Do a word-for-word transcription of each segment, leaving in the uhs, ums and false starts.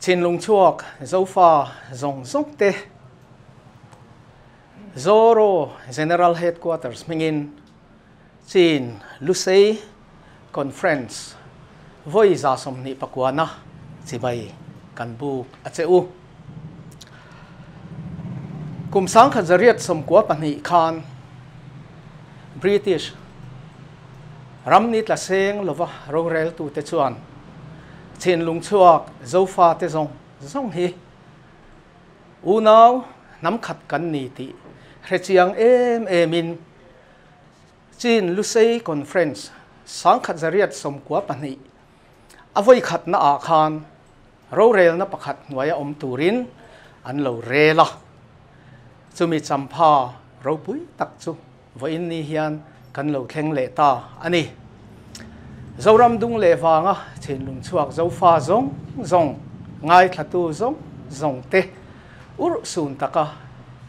Chinlungchhuak Zofa zawng zawng te, Zoraw General Headquarters hmingin Chin Lusei Conference vawi za sawmhnih pakuana chibai kan buk a che u. Kum sangkhat zariat sawmkua pahnih khan British ram ni tla seng lova roreltute chuan Chinlungchhuak Zofate zawng zawng hi unau hnam khat kan ni tih hre chiang em emin Chin Lusei Conference sangkhat zariat sawmkua pahnih a vawi khatna ah khan rorelna pakhat hnuaia awm turin an lo rel a. Chumi champha ropui tak chu vawiin ni hian kan lo thleng leh ta a ni. Zoram dung leh vanga Chinlungchhuak Zofa zawng zawng ngaithlatu zawng zawng te urhsun taka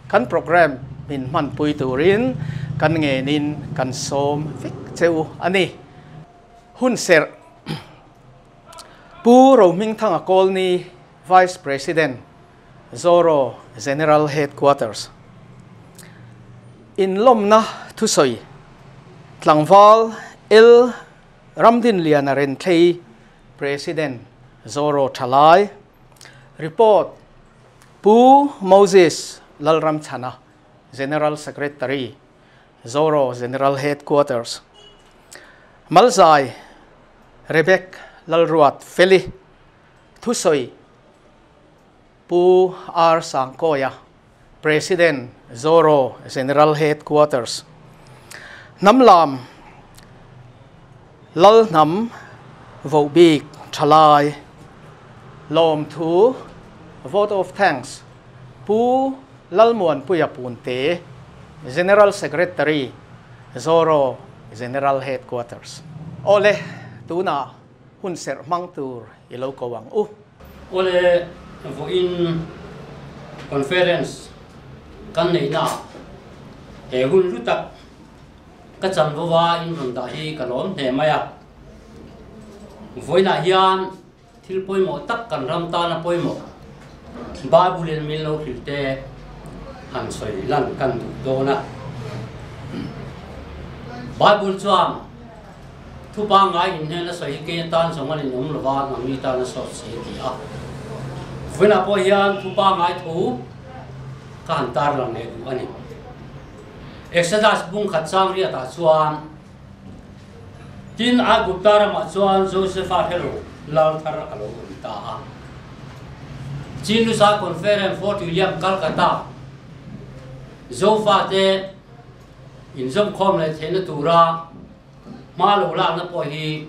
kan program min hmanpui turin kan ngenin kan sawm vek che u a ni. Hun serh Pu Rohmingthanga Kawlni, Vice President, Zoraw General Headquarters. Inlawmna thusawi, tlangval L Ramdinliana Renthlei, President, Zoraw Thalai. Report, Pu Moses Lalramchhana, General Secretary, Zoraw General Headquarters. Malzai, Rebek Lalruat Feli. Thusawi, Pu R Sangkawia, President, Zoraw General Headquarters. Hnamlam, Lalhnam Vobik Thalai. Lawmthu, vote of thanks, Pu Lalmuanpuia Punte, General Secretary, Zoraw General Headquarters. Awle, tuna hun serh hmang tur i lo ko ang u. Awle, vawiin conference kan neina, he hun hlu tak ka chanvo a in rawn dah hi ka lawm hle mai a. Vawiinah hian thil pawimawh tak kan ram tana pawimawh Bible-in min lo hrilh te han sawi lan kan duh dawn a. Bible chuan thu pangngai inhnena sawi hi keini tan zawng a ni awm lo va, nangni tana sawt si a ti a. Vawiinah pawh hian thu pangngai thu ka han tarlang leh duh a ni. Exodus bung khat chang riatah chuan, tin Aigupta ramah chuan Josefa hre lo lal thar a lo awm ta a. Chin Lusa Conference, Fort William, Calcutta, Zofa te inzawmkhawm leh theihna tura hma lo lakna pawh hi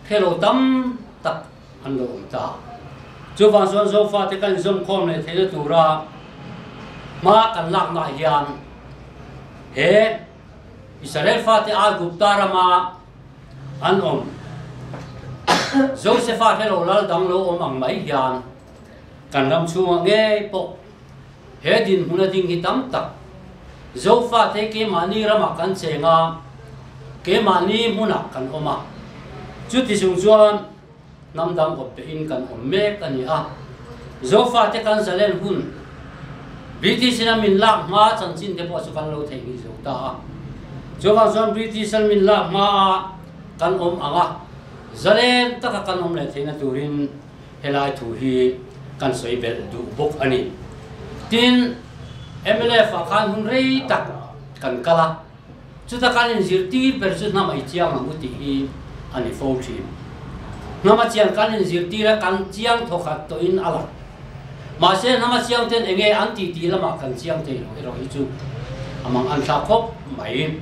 hre lo tam tak an lo awm ta. Chuvang chuan Zofa te kan zawmkhawm leh theihna tura hma kan lakna hian he Israel fate Aigupta rama an awm Josefa hre lo lal dang lo awm ang mai hian kan ram chhunga ngei pawh he dinhmuna ding hi tam tak Zofa te keimahni ramah kan cheng a, keimahni hmunah kan awm a. Chuti chung chuan hnam dang awp pein kan awm mek a ni a. Zofa te kan zalen hun British-in a min lak hma chanchin te pawh chu kan lo theihnghilh zo ta a. Chuvang chuan British-in a min lak hma a kan awm ang a, zalen taka kan awm leh theihna turin helai thu hi kan sawi belh duh bawk a ni. Tin, M L F-ah khan hun rei tak kan kal a. Chuta kan inzirtir ber chu hnam ei chiang ang u tih hi a ni fo ṭhin. Hnam a chiang kan inzirtir a, kan chiang thaw khat tawhin a lang. Mahse, hnam a chiang ten enge an tih tih lamah kan chiang thei lo erawh hi chu a mangang thlak khawp mai.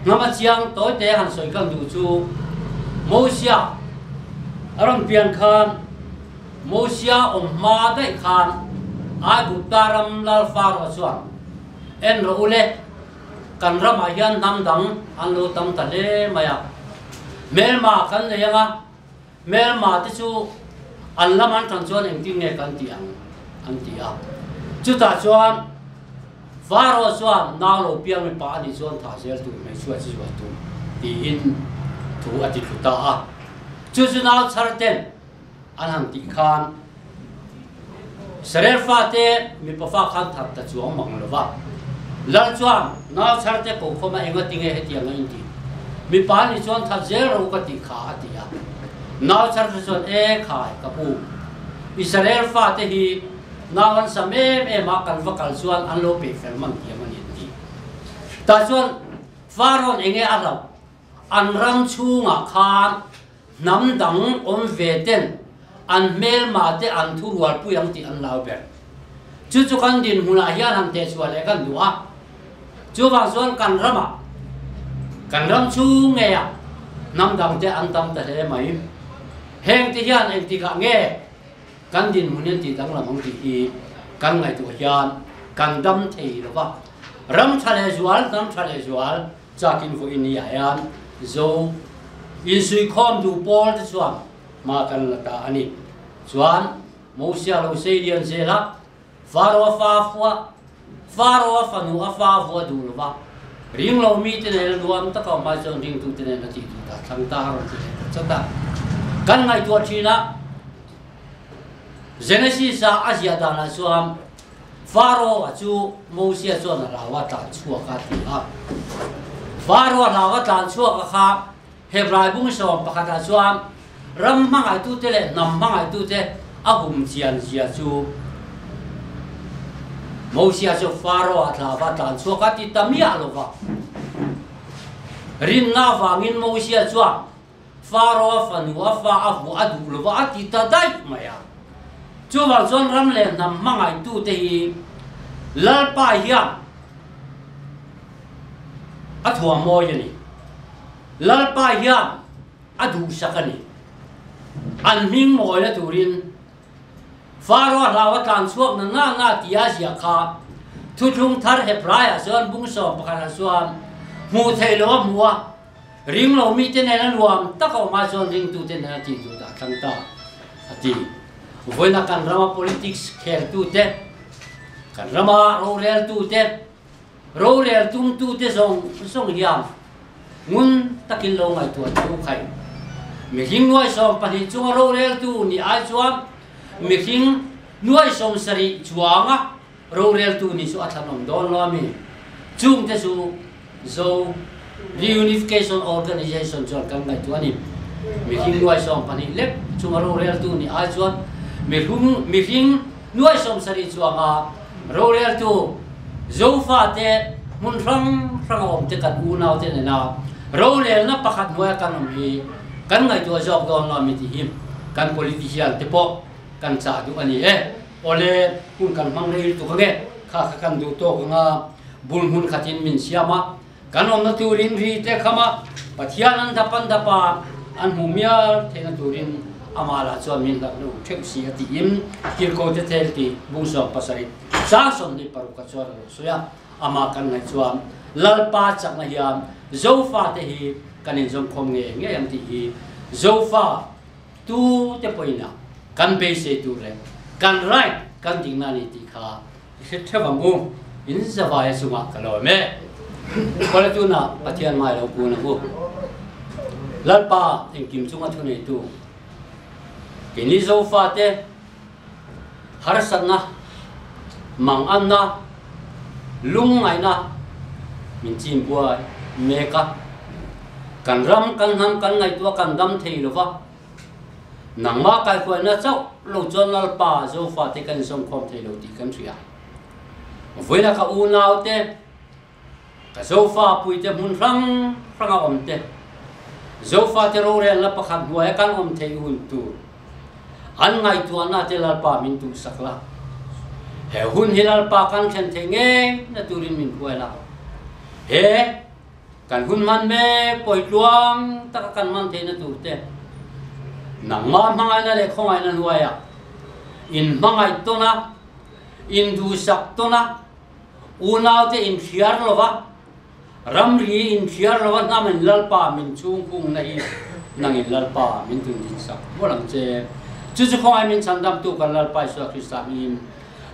Hnam a chiang tawite han sawi kan duh chu, Mosia a rawn pian khan, Mosia awm hma daih khan Aigupta ram lal Faro chuan, en rawh u le, kan ramah hian hnam dang an lo tam ta hle mai a. Hmelma kan nei ang a, hmelma te chu an lam an ṭan chuan engtin nge kan tih ang, an ti a. Chutah chuan Faro chuan nau lo piang mipa a nih chuan thah zel tur hmeichhia chu zual tur tiin thu a ti thlu ta a. Chu chu nau chhar ten an han tih khan, Israel fate mi pa fa khan that ta chuong mang lo va. Lal chuan, nauchhar te ko khawma enga ti nge hetiang a in ti. Mi pa ni chuan that zel ro ka ti kha a ti a. Nauchhar te chuan e khai ka pu. Israel fate hi nau an sam em em a kan va kal chuan an lo pe fel mang hiam a ni ti. Ta chuan Pharaoh enge a hlauh. An ram chhunga khan hnam dang awm ve ten an hmelma te an thurualpui ang tih an lau ber. Chu chu kan dinhmunah hian han teh chhuah leh kan duh a. Chuvang chuan kan rama, kan ram chhung ngeia hnam dang te an tam ta hle mai. Heng te hian engtikah nge kan dinhmun an tih danglam ang tih hi kan ngaihtuah hian kan dam thei lo va. Ram ṭha leh zual, hnam ṭha leh zual, chakin vawiin ni ah hian Zo insui khawm duh pawl te chuan hma kan la ta a ni. Chuan Mosia lo sei lian zel a, Pharaoh a fa vua, Pharaoh a fanu a fa vua duh lo va. Ring lo mi te nena nuam taka awm a chuan ringtu te nena tih duh ta thlang ta a rawn ti leh ta chata. Kan ngaihtuah ṭhin a, Genesis-a a ziah danah chuan Pharaoh-a chu Mosia chuan a hlau a tlan chhuak a ti a. Pharaoh-a hlau a tlan chhuak a kha Hebrai bung sawm pakhatah chuan ram hmangaitute leh hnam hmangaitute a hum chian zia chu Mosia chu Pharaoh-a hlau a tlan chhuak a ti ta miah lo va. Rinna vangin Mosia chuan Pharaoh a fanu a fa a vua a duh lo va a ti ta daih mai a. Chuvang chuan ram leh hnam hmangaitute hi Lalpa hian a thuam mawi a ni. Lalpa hian a duhsak a ni. An hming mawina turin Pharaoh-a hlau a tlan chhuakna nga nga tia ziak kha Thuthlung Thar Hebrai-ah chuan bung sawm pakhatah chuan hmuh theih lo a hmu a, ring lo mi te nena nuam taka awm a chuan ringtu te nena tih duh ta thlang ta a ti. Vawiina kan rama politics kheltu te, kan rama roreltu te, rorel tumtu te zawng zawng hian ngun takin lo ngaihtuah chu khai. Mihring nuai sawm pahnih chunga roreltu ni ai chuan mihring nuai sawm sarih chuanga roreltu ni chu a thlan awm dawn lo a mi. Chungte chu Zo Reunification Organization chuan kan ngaihtuah a ni. Mihring nuai sawm pahnih lek chunga roreltu ni ai chuan mihring, mihring nuai sawm sarih chuanga roreltu Zofa te hmun hrang hranga awm te kan unau te nena rorelna pakhat hnuaia kan awm hi kan ngaihtuah zawk dawn lo a mi ti hi kan politician te pawh kan chah duh a ni e. Awle, hun kan hmang rei lutuk ang e, kha kha kan duh tawk ang a, bul hmun khatin min siam a, kan awmna turin ri te khama Pathian an dap an dap a, an hmu mial theihna turin ama lah chuan min hlat lo theuh si a tiin, Tirhkohte Thel tih bung sawm pasarih chang sawmhnih paruk a chuan a lo sawi a, ama kan ngaih chuan Lalpa chakna hian Zofa te hi kan inzawm khawm ngei ngei ang tih hi Zofa tu te pawhin a kan beisei tur leh kan right kan dikna ni tih kha i hre theuh ang u, in zavai a chungah ka lawm e. Kawle tuna Pathian mai lo kun ang u. Lalpa engkim chunga thuneitu keini Zofa te harsatna, manganna, lungngaihna min chim buai mek a, kan ram kan hnam kan ngaihtuah kan dam thei lo va. Nangma kaihhruaina chauh lo chuan Lalpa Zofa te kan zawm khawm thei lo tih kan hria. Vawiina ka unau te, ka Zofa pui te hmun hrang hranga awm te, Zofa te rorelna pakhat hnuaia kan awm thei hun tur an ngaihtuahna te Lalpa min tumsak la. He hun hi Lalpa kan thlen thei ngeina turin min hruai la. He kan hun hman mek pawh hi tluang taka kan hman theihna tur te, nangma hmangaihna leh khawngaihna hnuaia in hmangaih tawna, in duhsak tawna, unaute in hriar lova, ramri in hriar lova, hnam in Lalpa min chhungkhungna hi nangin Lalpa min tundinsak mawl ang che. Chu chu khawngai min chhandamtu kan Lalpa Isua Krista hmingin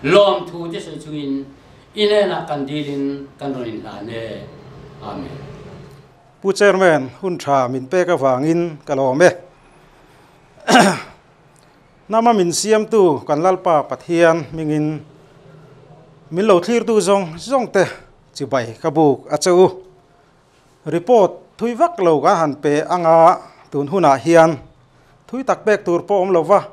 lawmthu te sawi chungin i hnenah kan dilin kan rawn inhlan e. Amen. Pu Chairman, hun ṭha min pek avangin ka lawm e. Hnam a min siamtu kan Lalpa Pathian hmingin min lo thlirtu zawng zawng te chibai ka buk a chau. Report thui vak lo kan han pe anga, tun hunah hian thui tak pek tur pawh awm lo va.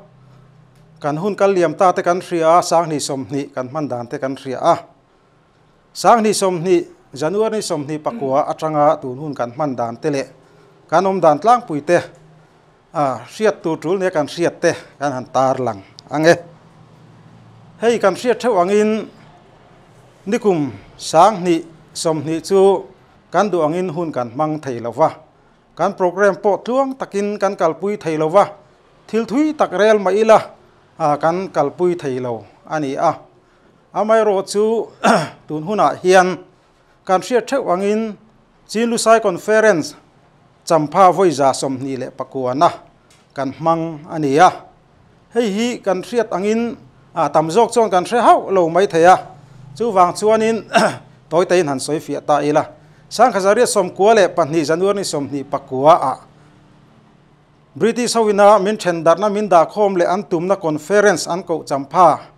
Kan hun kal liam ta te kan hria a, sanghni sawmhnih kan hman dan te kan hria a. Sanghni sawmhnih, January sawmhnih pakua atanga tun hun kan hman dan te leh kan awm dan tlangpui te, a, hriat tur tul nia kan hriat te kan han tarlang ang e. Hei kan hriat theuh angin nikum sanghni sawmhnih chu kan duh angin hun kan hmang thei lo va. Kan program pawh tluang takin kan kalpui thei lo va. Thil thui tak rel mah ila, a, kan kalpui thei lo a ni a. Amaherawhchu, tun hunah hian kan hriat theuh angin Chin Lusai Conference champha vawi za sawmhnih leh pakuana kan hmang a ni a. Hei hi kan hriat angin, a, tam zawk chuan kan hre hauh lo mai thei a. Chuvang chuanin tawi tein han sawi fiah ta ila. Sangkhat zariat sawmkua leh pahnih January sawmhnih pakua ah British ho ina min ṭhen darhna, min dah khawm leh an tumna conference an koh champha,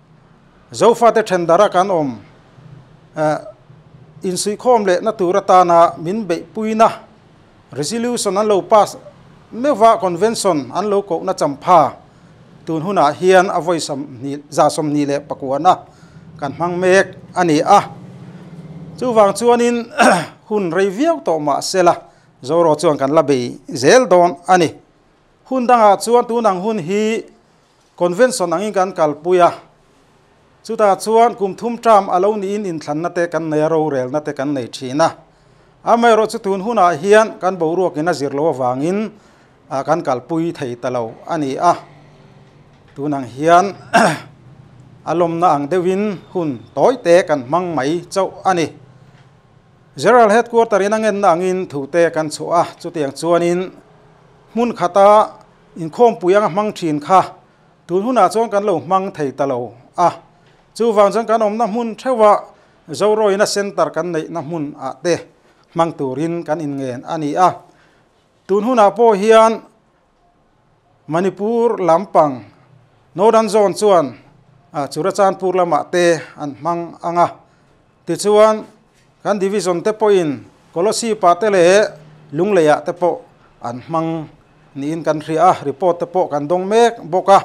Zofate ṭhen darha kan awm, eh, insuih khawm leh na tur atana min beihpuina resolution an lo pass meuva convention an lo kohna champha, tun hunah hian a vawi sawmhnih, za sawmhnih leh pakuana kan hmang mek a ni a. Chuvang chuanin hun rei viau tawh mah sela, Zoraw chuan kan la bei zel dawn a ni. Hun dangah chuan tun ang hun hi convention angin kan kalpui a. Chutah chuan kum thum term a lo niin inthlanna te kan nei a, rorelna te kan nei ṭhin a. Amaherawhchu tun hunah hian kan boruakin a zir lo avangin, a, kan kalpui thei ta lo a ni a. Tun ang hian a lawmna ang deuhin hun tawi te kan hmang mai chauh a ni. General Headquarter-in a ngenna angin thu te kan chhuah a, chutiang chuanin hmun khata inkhawmpui anga hmang ṭhin kha tun hunah chuan kan lo hmang thei ta lo a. Chuvang chuan kan awmna hmun theuha Zorawina centre kan neihna hmun ah te hmang turin kan inngen a ni a. Tun hunah pawh hian Manipur lampang Northern Zone chuan, a, Churachandpur lamah te an hmang ang a. Tichuan kan division te pawhin Kolasib-ah te leh Lungleiah te pawh an hmang niin kan hria a, report te pawh kan dawng mek bawk a.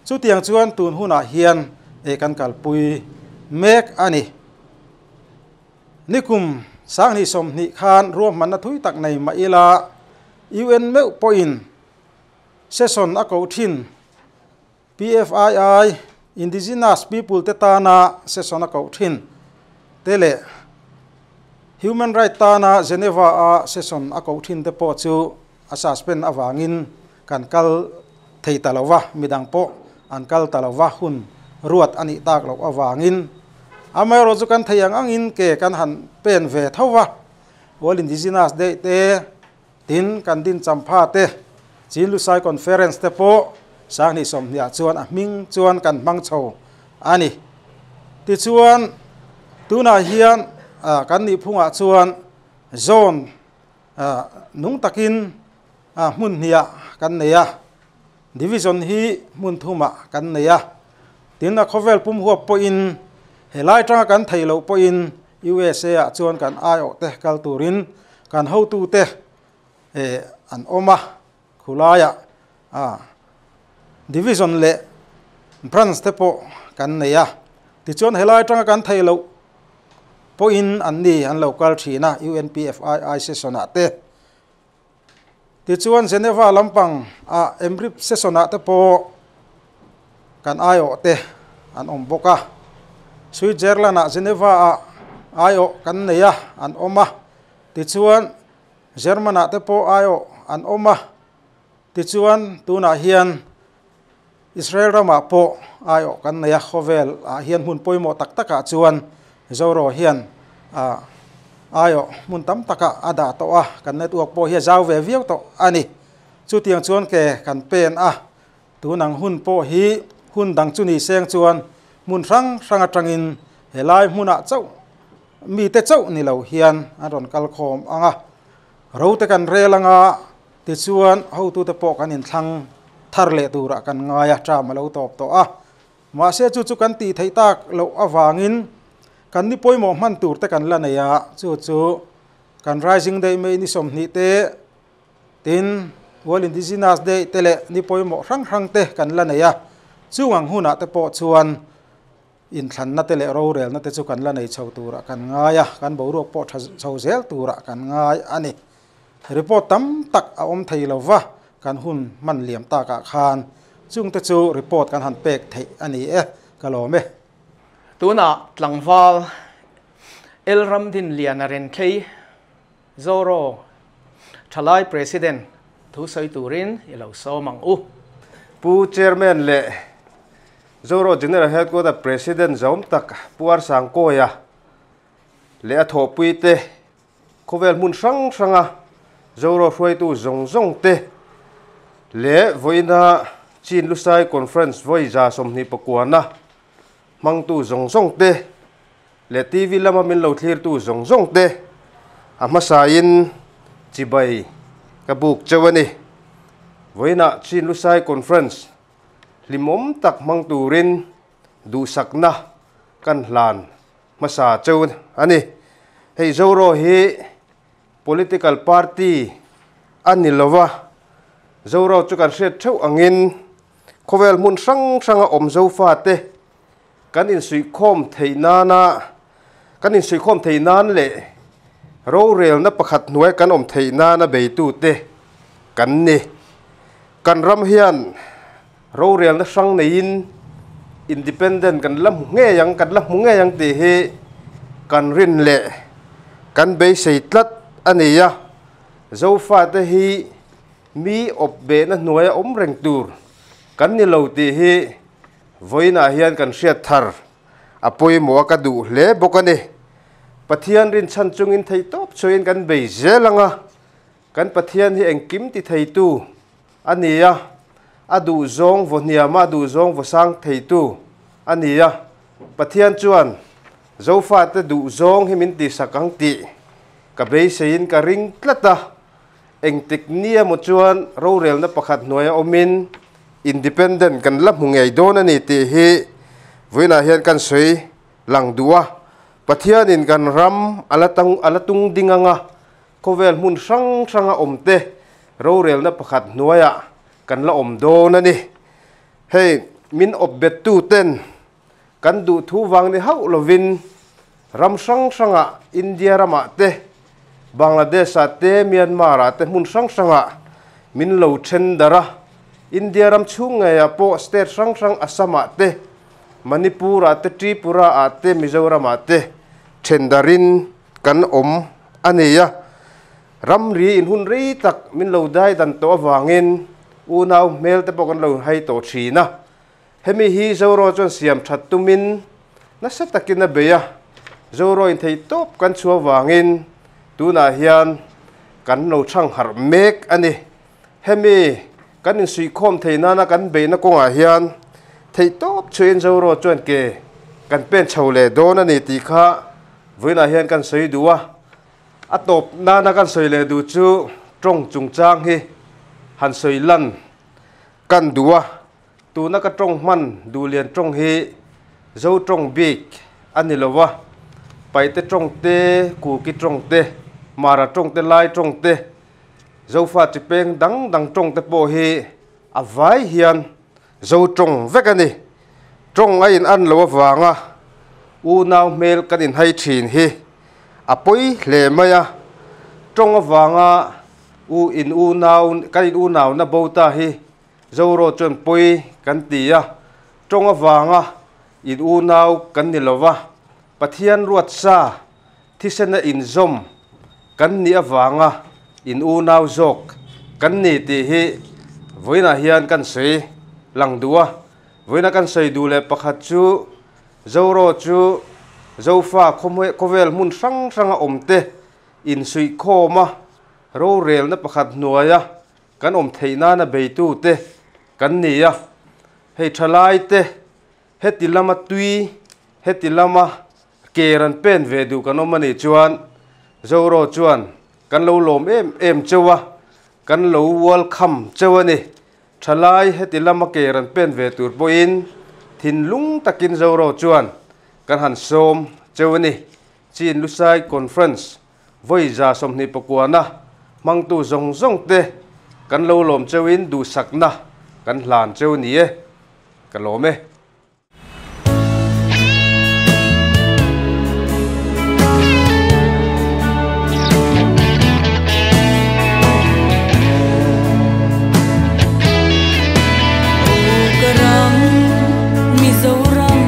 Chutiang chuan tun hunah hian, e, kan kalpui mek a ni. Nikum sanghnih sawmhnih khan ruahmanna thui tak nei mah ila U N meuh pawhin session a koh ṭhin, P F I I, Indigenous People te tana session a koh ṭhin te leh Human Right tana Geneva-a session a koh ṭhin te pawh chu a suspend avangin kan kal thei ta lo va, midang pawh an kal ta lo va, hun ruat a nih tak loh avangin. Amaherawhchu kan thei ang angin ke kan han pen ve tho va. World Indigenous Day te, tin kan din champha te, Chin Lusai Conference te pawh sanghnih sawmhnih ah chuan a hming chuan kan hmang chho a ni. Tichuan tunah hian, a, kan nih phungah chuan zone, a, nung takin, a, hmun hnihah kan nei a, division hi hmun thumah kan nei a. Tin, a khawvel pum huap pawhin, helai aṭanga kan thei loh pawhin U S A-ah chuan kan aiawh te kal turin kan hotu te, eh, an awm a, khulaiah, a, division leh branch te pawh kan nei a. Tichuan helai aṭanga kan thei loh pawhin an ni an lo kal ṭhin a, U N P F I I session-ah te. Tichuan Geneva lampang, a, M R I P session-ah te pawh kan aiawh te an awm bawk a. Switzerland-ah Geneva-ah aiawh kan nei a, an awm a. Tichuan German-ah te pawh aiawh an awm a. Tichuan tunah hian Israel ramah pawh aiawh kan nei a, khawvelah hian hmun pawimawh tak takah chuan Zoraw hian, a, aiawh hmun tam takah a dah tawh a, kan network pawh hi a zau ve viau tawh a ni. Chutiang chuan ke kan pen a, tun ang hun pawh hi hun dang chu ni seng chuan hmun hrang hrang aṭangin helai hmunah chauh, mite chauh ni lo hian an rawn kal khawm ang a. Ro te kan rel ang a, tichuan hotute pawh kan inthlang thar leh tura kan ngai a, ṭam a lo tawp tawh a. Mahse, chu chu kan tih theih tak loh avangin kan ni pawimawh hman tur te kan la nei a, chu chu kan Rising Day May ni sawmhnih te, tin World Indigenous Day te leh ni pawimawh hrang hrang te kan la nei a. Chung ang hunah te pawh chuan inthlanna te leh rorelna te chu kan la nei chho tura kan ngai a, kan boruak pawh ṭha chho zel tura kan ngai a ni. Report tam tak a awm thei lo va, kan hun hman liam takah khan chungte chu report kan han pek theih a ni e, ka lawm e. Tuna tlangval L Ramdinliana Renkhei, Zoro Thalai President, thu sawi turin i lo sawm ang u. Pu Chairman leh Zoro General Headquarter President zawm tak Pu R Sangkawia leh a thawhpui te, khawvel hmun hrang hranga Zoro hruaitu zawng zawng te, leh vawiina Chin Lusai Conference vawi za sawmhnih pakuana hmangtu zawng zawng te, leh T V lama min lo thlirtu zawng zawng te, a hmasain chibai ka buk cheu a ni. Vawiina Chin Lusai Conference hlimawm tak hmang turin duhsakna kan hlan hmasa cheu a ni. Hei Zoro hi political party a ni lo va, Zoro chu kan hriat theuh angin khawvel hmun hrang hranga awm Zofa te kan insuihkhawm theih nana, kan insuihkhawm theih nan leh rorelna pakhat hnuai kan awm theih nana beitu te kan ni. Kan ram hian rorelna hrang neiin independent kan la hmu ngei ang, kan la hmu ngei ang tih hi kan rin leh kan beisei tlat a ni a. Zofa te hi mi awp behna hnuaia awm reng tur kan ni lo tih hi vawiinah hian kan hriat thar a pawimawh a, ka duh hle bawk a ni. Pathian rinchhan chungin theihtawp chhuahin kan bei zel ang a, kan Pathian hi engkim ti theitu a ni a, a duh zawng vaw hniam a, a duh zawng vaw sang theitu a ni a. Pathian chuan Zofa te duh zawng hi min tihsak ang tih ka beiseiin ka ring tlat a. Engtik ni emaw chuan rorelna pakhat hnuaia awmin independent kan la hmu ngei dawn a ni tih hi vawiinah hian kan sawi lang duh a. Pathianin kan ram a la tang, a la tung ding ang a, khawvel hmun hrang hranga awm te rorelna pakhat hnuaia kan la awm dawn a ni. Hei, min awp bettu ten kan duh thu vang ni hauh lovin ram hrang hranga India ramah te, Bangladesh-ah te, Myanmar-ah te, hmun hrang hrangah min lo ṭhen darh a. India ram chhung ngeiah pawh state hrang hrang, Assam-ah te, Manipur-ah te, Tripura-ah te, Mizoram-ah te ṭhen darhin kan awm a ni a. Ramri inhun rei tak min lo dai dan tawh avangin unau hmel te pawh kan lo hai tawh ṭhin a. Hemi hi Zoro chuan siam ṭhat tumin nasa takin a bei a. Zoroin theihtawp kan chhuah vangin tunah hian kan lo ṭhang harh mek a ni. Hemi kan insuihkhawm thei nana kan beihna kawngah hian theihtawp chhuahin Zoro chuan ke kan pen chho leh dawn a ni tih kha vawiinah hian kan sawi duh a. A tawp nana kan sawi leh duh chu ṭawng chungchang hi han sawi lan kan duh a. Tuna ka ṭawng hman duh lian ṭawng hi Zo ṭawng bik a ni lo va. Paite ṭawng te, Kuki ṭawng te, Mara ṭawng te, Lai ṭawng te, Zofa chi peng dang dang ṭawng te pawh hi a vai hian Zo ṭawng vek a ni. Ṭawng a inan loh avanga unau hmel kan inhai ṭhin hi a pawi hle mai a. Ṭawng avanga u in unau, kan in unauna bo ta hi Zoro chuan pawi kan ti a, ṭawng avanga in unau kan ni lo va, Pathian ruat sa thisena inzawm kan nih avanga in unau zawk kan ni tih hi vawiinah hian kan sawi lang duh a. Vawiina kan sawi duh leh pakhat chu Zoro chu Zofa khawm-, khawvel hmun hrang hranga awm te insuihkhawma rorelna pakhat hnuaia kan awm theih nana beitu te kan ni a. Hei ṭhalai te, heti lama tui, heti lama ker an pen ve duh kan awm a nih chuan Zoro chuan kan lo lawm em em cheu a, kan lo welcome cheu a ni. Ṭhalai heti lama ke ran pen ve tur pawhin thinlung takin Zoraw chuan kan han sawm cheu a ni. Chin Lusai Conference vawi za sawmhnih pakuana hmangtu zawng zawng te kan lo lawm cheuin duhsakna kan hlan cheu ni e. Ka lawm e. Ka ram, Mizoram,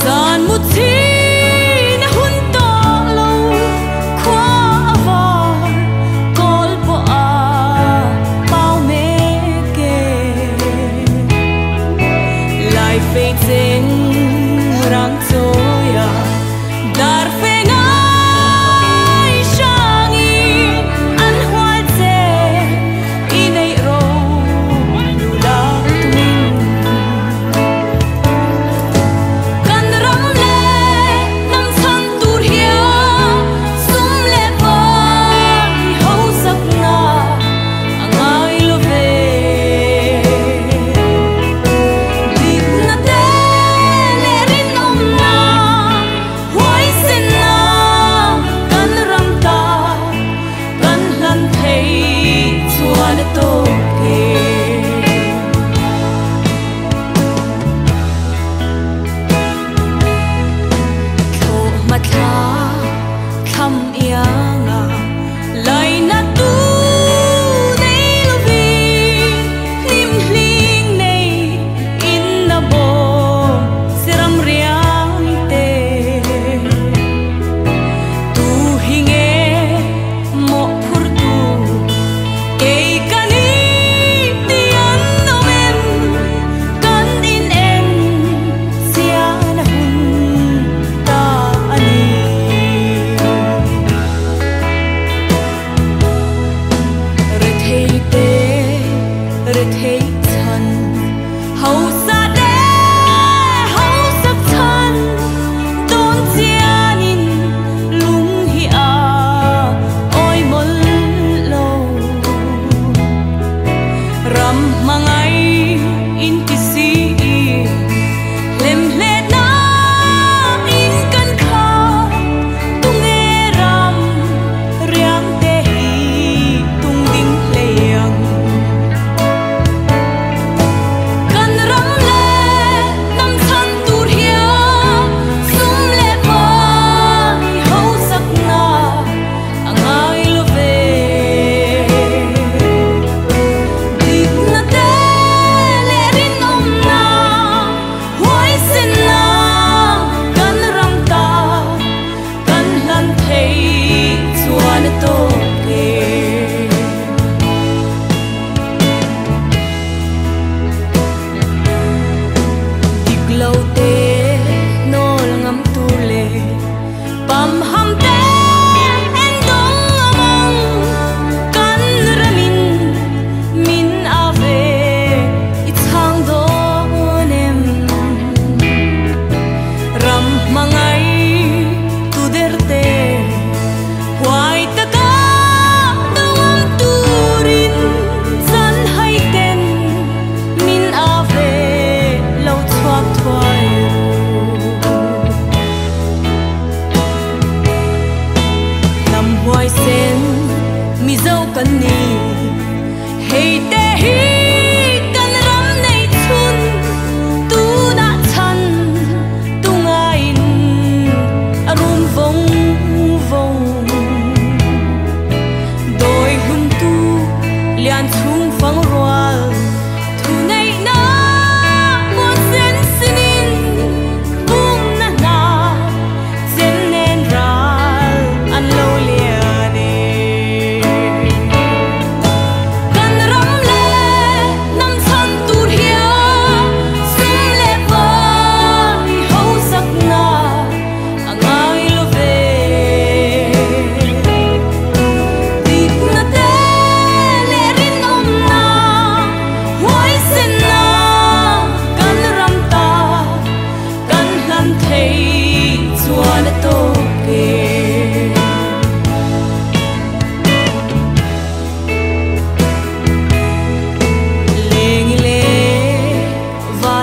zan mu chin a hun tawh lo, khua a var, kawl pawh a pau mek e. Lai fei cheng rang chawi a, dar fe ngai sangin an hual che i neih ro nula tumin. Kan ram le hnam chhan tur hian sum le pai hausakna a ngai lo ve. Dikna te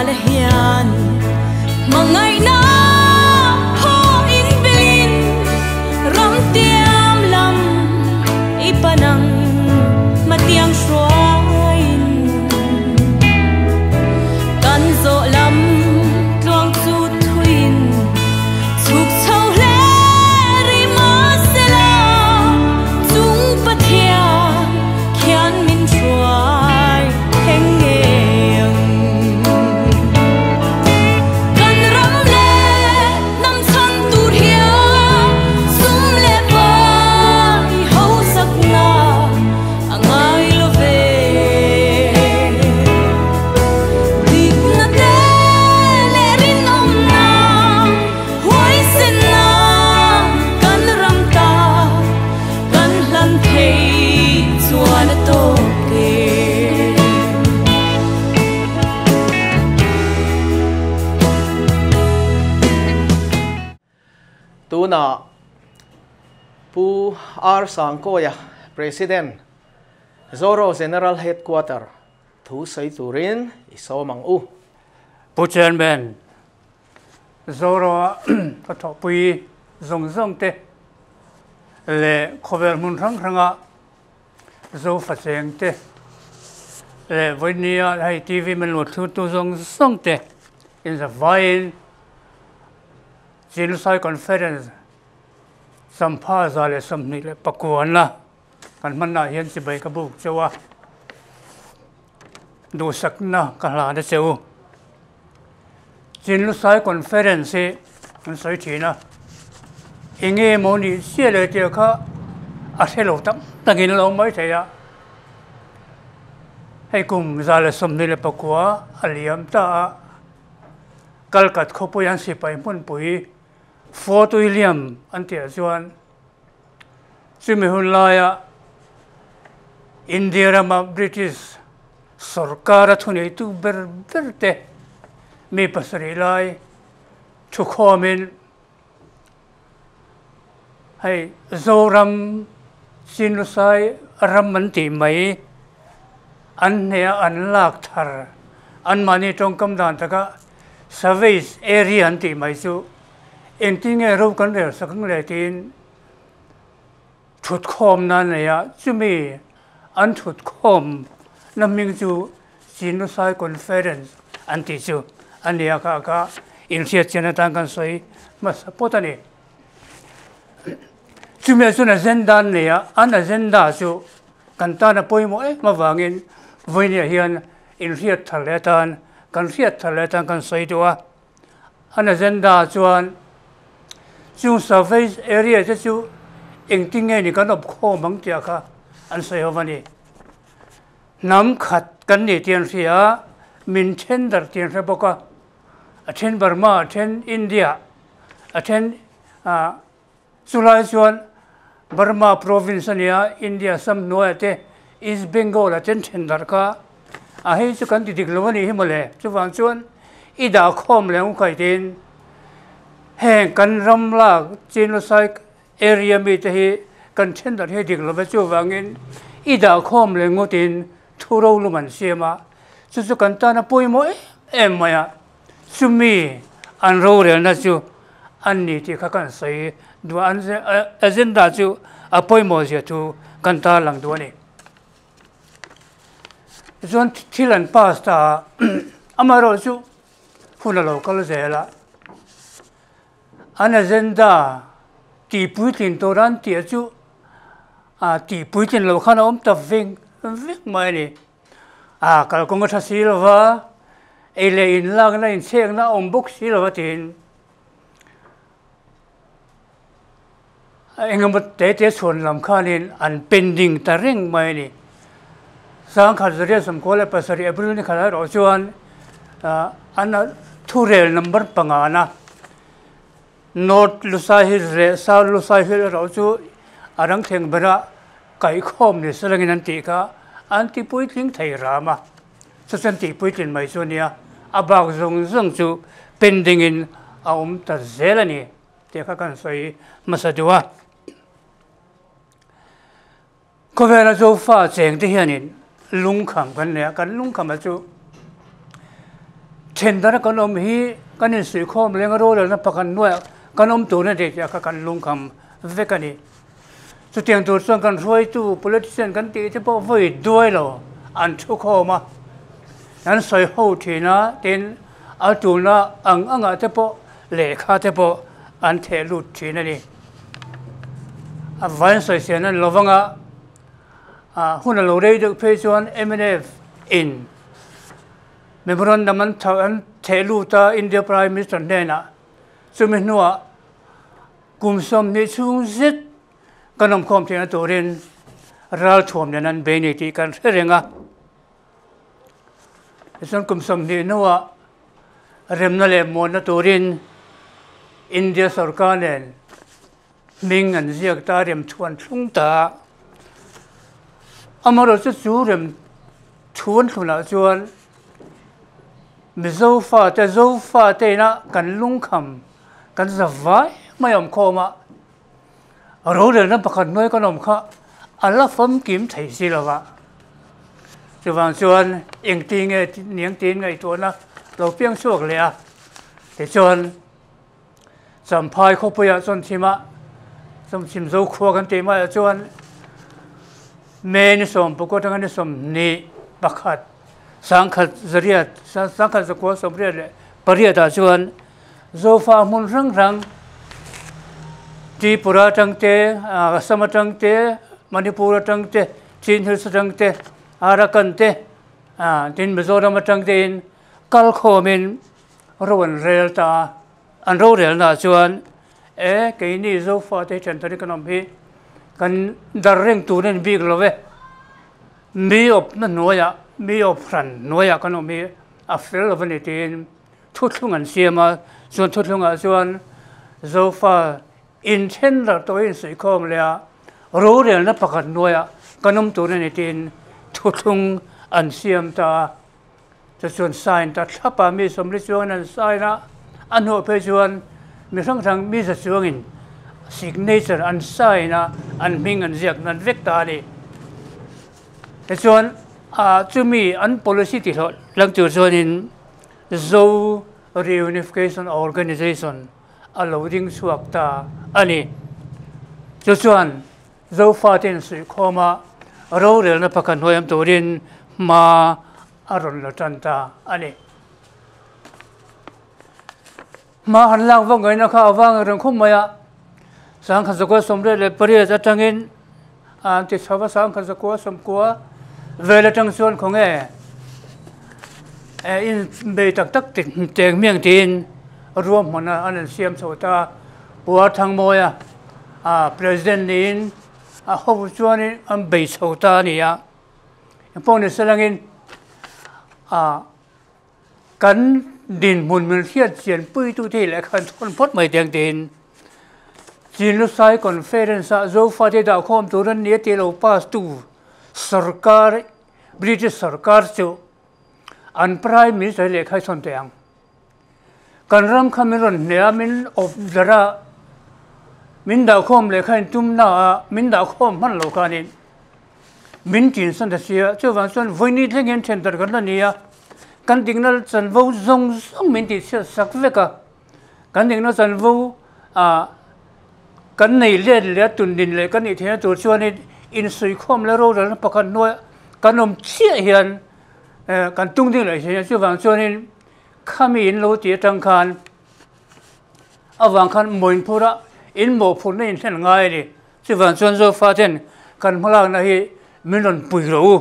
Ala hian, hmangaihna hawng inbelin, ram tiam lam i pan ang, hmatiang hruaiin. Kan zawh lam tluang chu thuin, chhuk chho hle ri mah sela, chung Pathian khian min hruai theng nge ang. Kan ram le hnam chhan tur hian, sum le pai hausakna a ngai lo ve. Dikna te le rinawmna, huaisenna kan ram ta, kan hlan thei chuan a tawk e. Tuna Pu R Sangkawia, President, Zoro General Headquarter, thu sawi turin i sawm ang u. Pu Chairman, Zoro-a ka thawhpui zawng zawng te le khawvel hmun hrang hranga Zofa cheng te le vawinia hei T V min lo thlirtu zawng zawng te, in zavaiin Chin Lusai Conference champha za le sawmhnih le pakuana kan hmanna hian chibai ka buk cheu a, duhsakna ka hlan a cheu. Chin Lusai Conference hi kan sawi ṭhin a, eng nge maw ni sia le tia kha a hre lo tam takin lo mai thei a. Hei kum za le sawmhnih le pakua a liam ta a, Kalkat khawpui an sipai hmunpui Fort William an tih chuan, chumi hun laia India rama British sawrkara thuneitu ber ber te mi pasarih lai thukhawmin hei Zoram, Chin Lusai ram an tih mai, an hnea an lak thar, anmahni ṭawngkam dan taka Savage Area an tih mai chu, engtin nge ro kan rel sak ang le tiin thutkhawmna an nei a, chumi an thutkhawmna hming chu Chin Lusai Conference an tih chu a nia kha, kha inhriat chian atan kan sawi hmasa phawt a ni. Chumi a chuan agenda an nei a, an agenda chu kan tan a pawimawh em avangin vawinia hian inhriat thar leh atan, kan hriat thar leh atan kan sawi duh a. An agenda chuan chung Savage Area te chu engtin nge ni kan awpkhawm ang tia kha an sawi ho a ni. Hnam khat kan ni tih an hria, min ṭhen darh tih an hre bawk a, a ṭhen Burma, a ṭhen India, a ṭhen, a, Chulai chuan Burma province a nia, India sam hnuaia te, East Bengal a te an ṭhen darh kha. A, hei chu kan ti dik lo a ni hi mawle. Chuvang chuan i dah khawm leh ang u khai tiin, heng kan ram lak Chin Lusai area mi te hi kan ṭhen darh hi dik lo ve, chuvangin i dah khawm leh ang u tiin thu ro lum an siam a. Chu chu kan tan a pawimawh em em mai a. Chumi an rorelna chu an ni tih kha kan sawi duh a, an ze-, a, agenda chu a pawimawh zia thu kan tarlang duh a ni. Chuan thil an pass ta a, amaherawhchu hun a lo kal zel a. An agenda tihpuitlin tur an tih chu, a, tihpuitlin lo khan a awm ta veng veng mai a ni. A, kalkawng a ṭha si lo va, ei leh inlakna, inchhekna a awm bawk si lo va tiin, a, engemaw tete chhuan lam khanin an pending ta reng mai a ni. Sangkhat zariat sawmkua leh pasarih April ni khat erawh chuan, a, an a thurel number pangana North Lusai Hills leh South Lusai Hills erawh chu a rang thleng bera kaihkhawm ni se langin an tih kha an tipuitling thei ram a. Chu chu an tipuitlin mai chu a nia. A bak zawng zawng chu pending-in a awm ta zel a ni tih kha kan sawi hmasa duh a. Khawvela Zofa cheng te hianin lungkham kan nei a, kan lungkham a chu Ṭhen dana kan awm hi kan insuikhawm leng a, rorelna pakhat hnuaia kan awm tur a ni tih kha kan lungkham vek a nih. Chutiang tur chuan kan hruaitu politician kan tih te pawh vawi duai lo an thu khawm a, an sawi ho ṭhin a, tin a tulna ang angah te pawh, lehkha te pawh an theh lut ṭhin a ni. A vain sawi sian an lo vang a, a, hun a lo rei deuh phei chuan M N F in memorandum an tha-, an theh lut a India Prime Minister hnenah, chumi hnuah kum sawmhnih chhung zet kan awmkhawm theihna turin ralthuam nen an bei ni tih kan hre reng a. Tichuan kum sawmhnih hnuah remna leh muanna turin India sorkar nen hming an ziak ta, rem thu an thlung ta. Amaherawhchu chu rem thu an thlunah chuan Mizo fate, Zo fate ina kan lungkham, kan zavai mai awmkhawm a, rorelna pakhat hnuai kan awm kha a la famkim thei si lo va. Chuvang chuan engtin nge, niang tin ngaihtuahna lo piang chhuak leh a. Tichuan Champhai khawpuia Chawmthima, Chawmthim Zo khua kan tih maiah chuan May ni sawm pakua aṭanga ni sawmhnih pakhat, sangkhat zariat, sa-, sangkhat zakua sawmriat leh pariatah chuan Zofa hmun hrang hrang, Tripura aṭang te, a, Assam aṭang te, Manipur aṭang te, Chin Hills aṭang te, Arakan te, a, tin Mizoram aṭang tein kal khawmin ro an rel ta a. An rorelnaah chuan, e, keini Zofa te ṭhen tarin kan awm hi kan dar reng tur a ni bik lo ve. Mi awpna hnuaiah, mi awp hran hnuaiah kan awm hi a fel lo va ni tiin thuthlung an siam a. Chuan thuthlungah chuan Zofa in ṭhen lar tawh insuikhawm leh a, rorelna pakhat hnuaiah kan awm tur a ni tiin thuthlung an siam ta a. Chu chuan sign ta thlap a, mi sawmli chuangin an sign a, a hnuah phei chuan mi hrang hrang mi za chuangin signature an sign a, an hming an ziak nan vek ta a ni. Tichuan, a, chumi an policy tihlawh lang tur chuanin Zo Reunification Organization a lo ding chhuak ta a ni. Chu chuan Zofa te insuikhawma rorelna pakhat hnuai awm turin hma a rawn la ṭan ta a ni. Hma han lak vak ngaihna kha a vang reng khawp mai a. Sangkhat zakua sawmriat leh pariat aṭangin an ti chho va, sangkhat zakua sawmkua vel aṭang chuan khawnge, e, in bei tak tak teng hmiang tiin ruahmanna an, an siam chho ta. Pu R. Thangmawia, a, president niin a ho chuanin an bei chho ta a ni a. Engpawh ni se langin, a, kan dinhmun min hriat chian puitu te leh khan thawn phawt mai teng tiin Chinlusai Conference-a Zofa te dah khawm tur an ni a tih lo pass tu sorkar, British sorkar chu an Prime Minister lehkha i chhawn teh ang. Kan ram kha min rawn hneh a, min awp darh a, min dah khawm lehkha intumna a min dah khawm hman lo khanin min ṭinsan ta si a. Chuvang chuan vawiin thlengin ṭhen darh kan la ni a, kan dikna chanvo zawng zawng min tihchhiat sak vek a. Kan dikna chanvo, a, kan nei let leh a tundin leh kan nih theihna tur chuanin insuikhawm leh rorelna pakhat hnuaia kan awm chiah hian, eh, kan tung ding leh hian, chuvang chuanin khami in lo tih aṭang khan, avang khan mawh in phur a, in mawhphurna in hlen ngai a ni. Chuvang chuan Zofa ten kan hmalakna hi min rawn pui rawh u,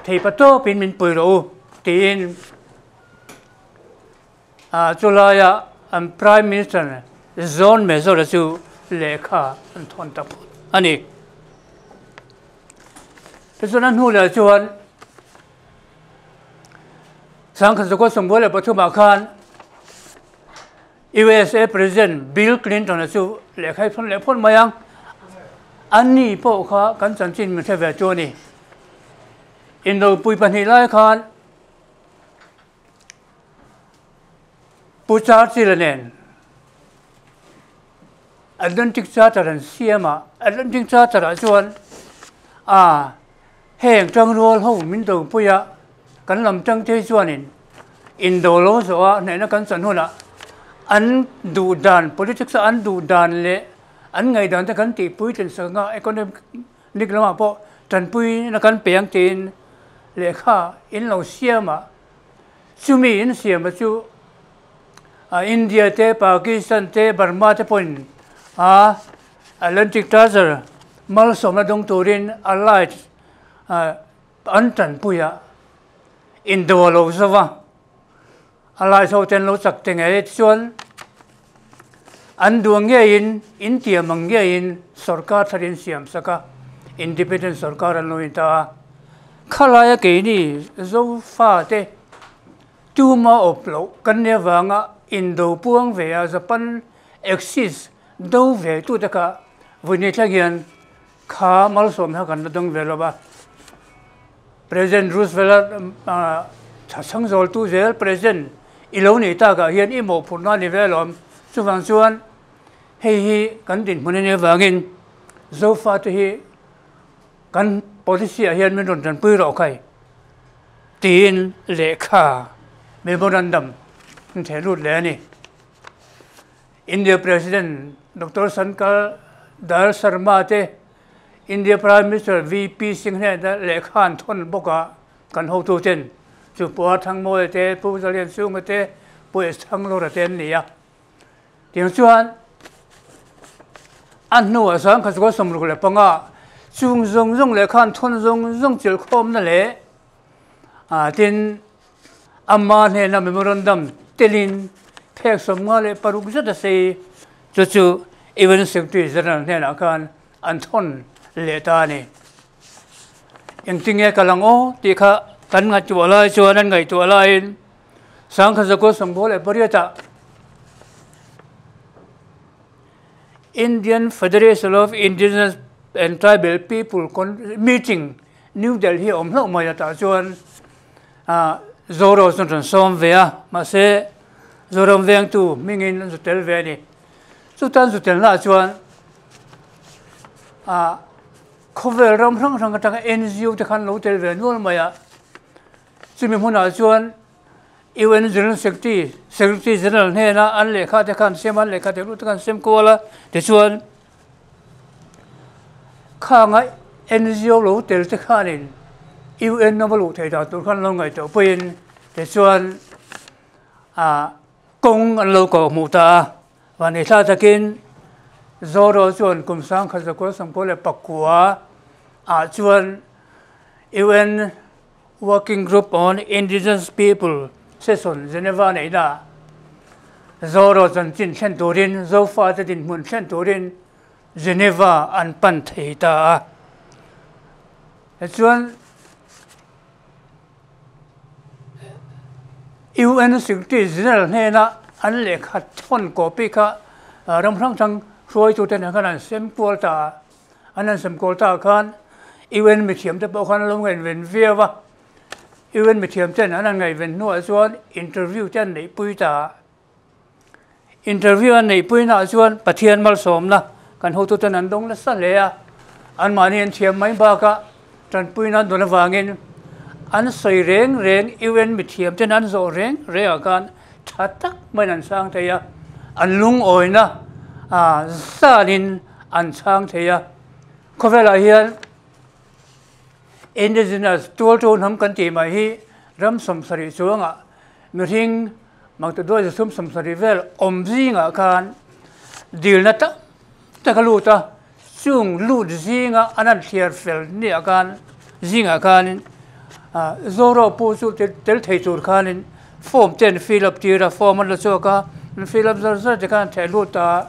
thei patawpin min pui rawh u, tiin, a, chulaia an Prime Minister John Major-a chu lehkha an thawn ta phawt a ni. Tichuan, a hnu leh chuan sangkhat zakua sawmkua leh pathumah khan U S A President Bill Clinton-a chu lehkha i thawn leh phawt mai ang. Anni pawh kha kan chanchin min hre ve tu a ni. Inropui pahnih lai khan Pu Churchill-a nen Atlantic Charter an siam a, Atlantic Charter-ah chuan, a, heng ṭangrual ho min ropui a, kan lam ṭang te chuanin Indo lo zaw a, hnena kan chan huna an duh dan, politics-a an duh dan le an ngaidan te kan tihpui tlin sak a, economic lamah pawh ṭanpuina kan pe ang tiin lehkha in lo siam a. Chumi in siam a chu, a, India te, Pakistan te, Burma te pawhin, a, Atlantic Treaty Malsawmna dawng turin allied, a, an ṭanpui a, Indo lo zaw a. Allied ho ten lo chak te ngei chuan an duh ang ngeiin, in tiam ang ngeiin sawrkar thar in siam sak a, independent sawrkar an lo in ta a. Kha laia keini Zofa te tuma awp loh kan nih avanga Indo puang ve a, Japan Axis do ve tu taka vawiin thlang hian kha malsawmna kan la dawng ve lo va. President Roosevelt-a, a, ṭha chhang zawltu zel president i lo nih takah hian i mawhphurhna ni ve lawm. Chuvang chuan hei hi kan dinhmun a nih avangin Zofa te hi kan policy-ah hian min rawn ṭanpui rawh khai, tiin lehkha, memorandum, an theh lut leh a ni. India President Doctor Shankar Dayal Sharma te, India Prime Minister V P Singh hnena lehkha an thawn bawk a, kan hotu ten, chu Pu R Thanmawia te, Pu Zalianchhunga te, Pu S Thanglawra te an ni a. Tiang chuan a hnuah sangkhat zakua sawmruk leh panga chung zawng zawng lehkha an thawn zawng zawng chilhkhawmna leh, a, tin ama hnena memorandum telin phek sawmnga leh paruk zet a sei, chu chu U N Secretary General hnenah khan an thawn leh ta a ni. Engtin nge ka lang aw tih kha kan ngaihtuah lai chuan, an ngaihtuah laiin sangkhat zakua sawmkua leh pariatah Indian Federation of Indigenous and Tribal People Con-, meeting New Delhi a awm hlauh mai a, tah chuan, a, Zorawh chuan rawn sawm ve a, mahse, Zorawh vengtu hmingin an zu tel ve a ni. Chuta an zu telnaah chuan, a, khawvel ram hrang hrang aṭanga N G O te khan lo tel ve nual mai a. Chumi hmunah chuan U N General Secretary, Secretary General hnena an lehkha te khan sem, an lehkha te lut te khan sem kual a, tichuan khanga N G O lo tel te khanin U N-a va luh thei dan tur khan lo ngaihtuah puiin, tichuan, a, kawng an lo kawh hmuh ta a. Vannei thla takin Zorawh chuan kum sangkhat zakua sawmkua leh pakua ah chuan U N Working Group on Indigenous People session Geneva neihna Zorawh chanchin thlen turin, Zofa te dinhmun thlen turin Geneva an pan thei ta a. Tichuan U N Secretary General hnena an lehkha thawn copy kha, a, ram hrang hrang hruaitu ten khan an sem kual ta a. An, an sem kual ta khan U N mithiam te pawh khan an lo ngaihven viau a. U N mithiam ten an, an ngaihven hnuah chuan interview te an neihpui ta a. Interview an neihpuinaah chuan Pathian malsawmna kan hotu ten an dawng nasa hle a. Anmahni an thiam mai bakah ṭanpuina an dawn avangin an sawi reng reng, U N mithiam ten an zawh reng rengah khan ṭha tak maiin an chhang thei a. An lungawina, a, zanin an chhang thei a. Khawvelah hian Indigenous tualṭo hnam kan tih mai hi ram sawmsarih chuanga mihring maktaduai za thum sawmsarih vel awm zingah khan dilna tam tak a lut a, chung lut zinga an, an thliar fel niah khan, zingah khanin, a, Zorawh pu chu tel, tel thei tur khanin form te an fill up tir a, form an la chhuak a, an fill up zar zar te khan an theh lut ta a.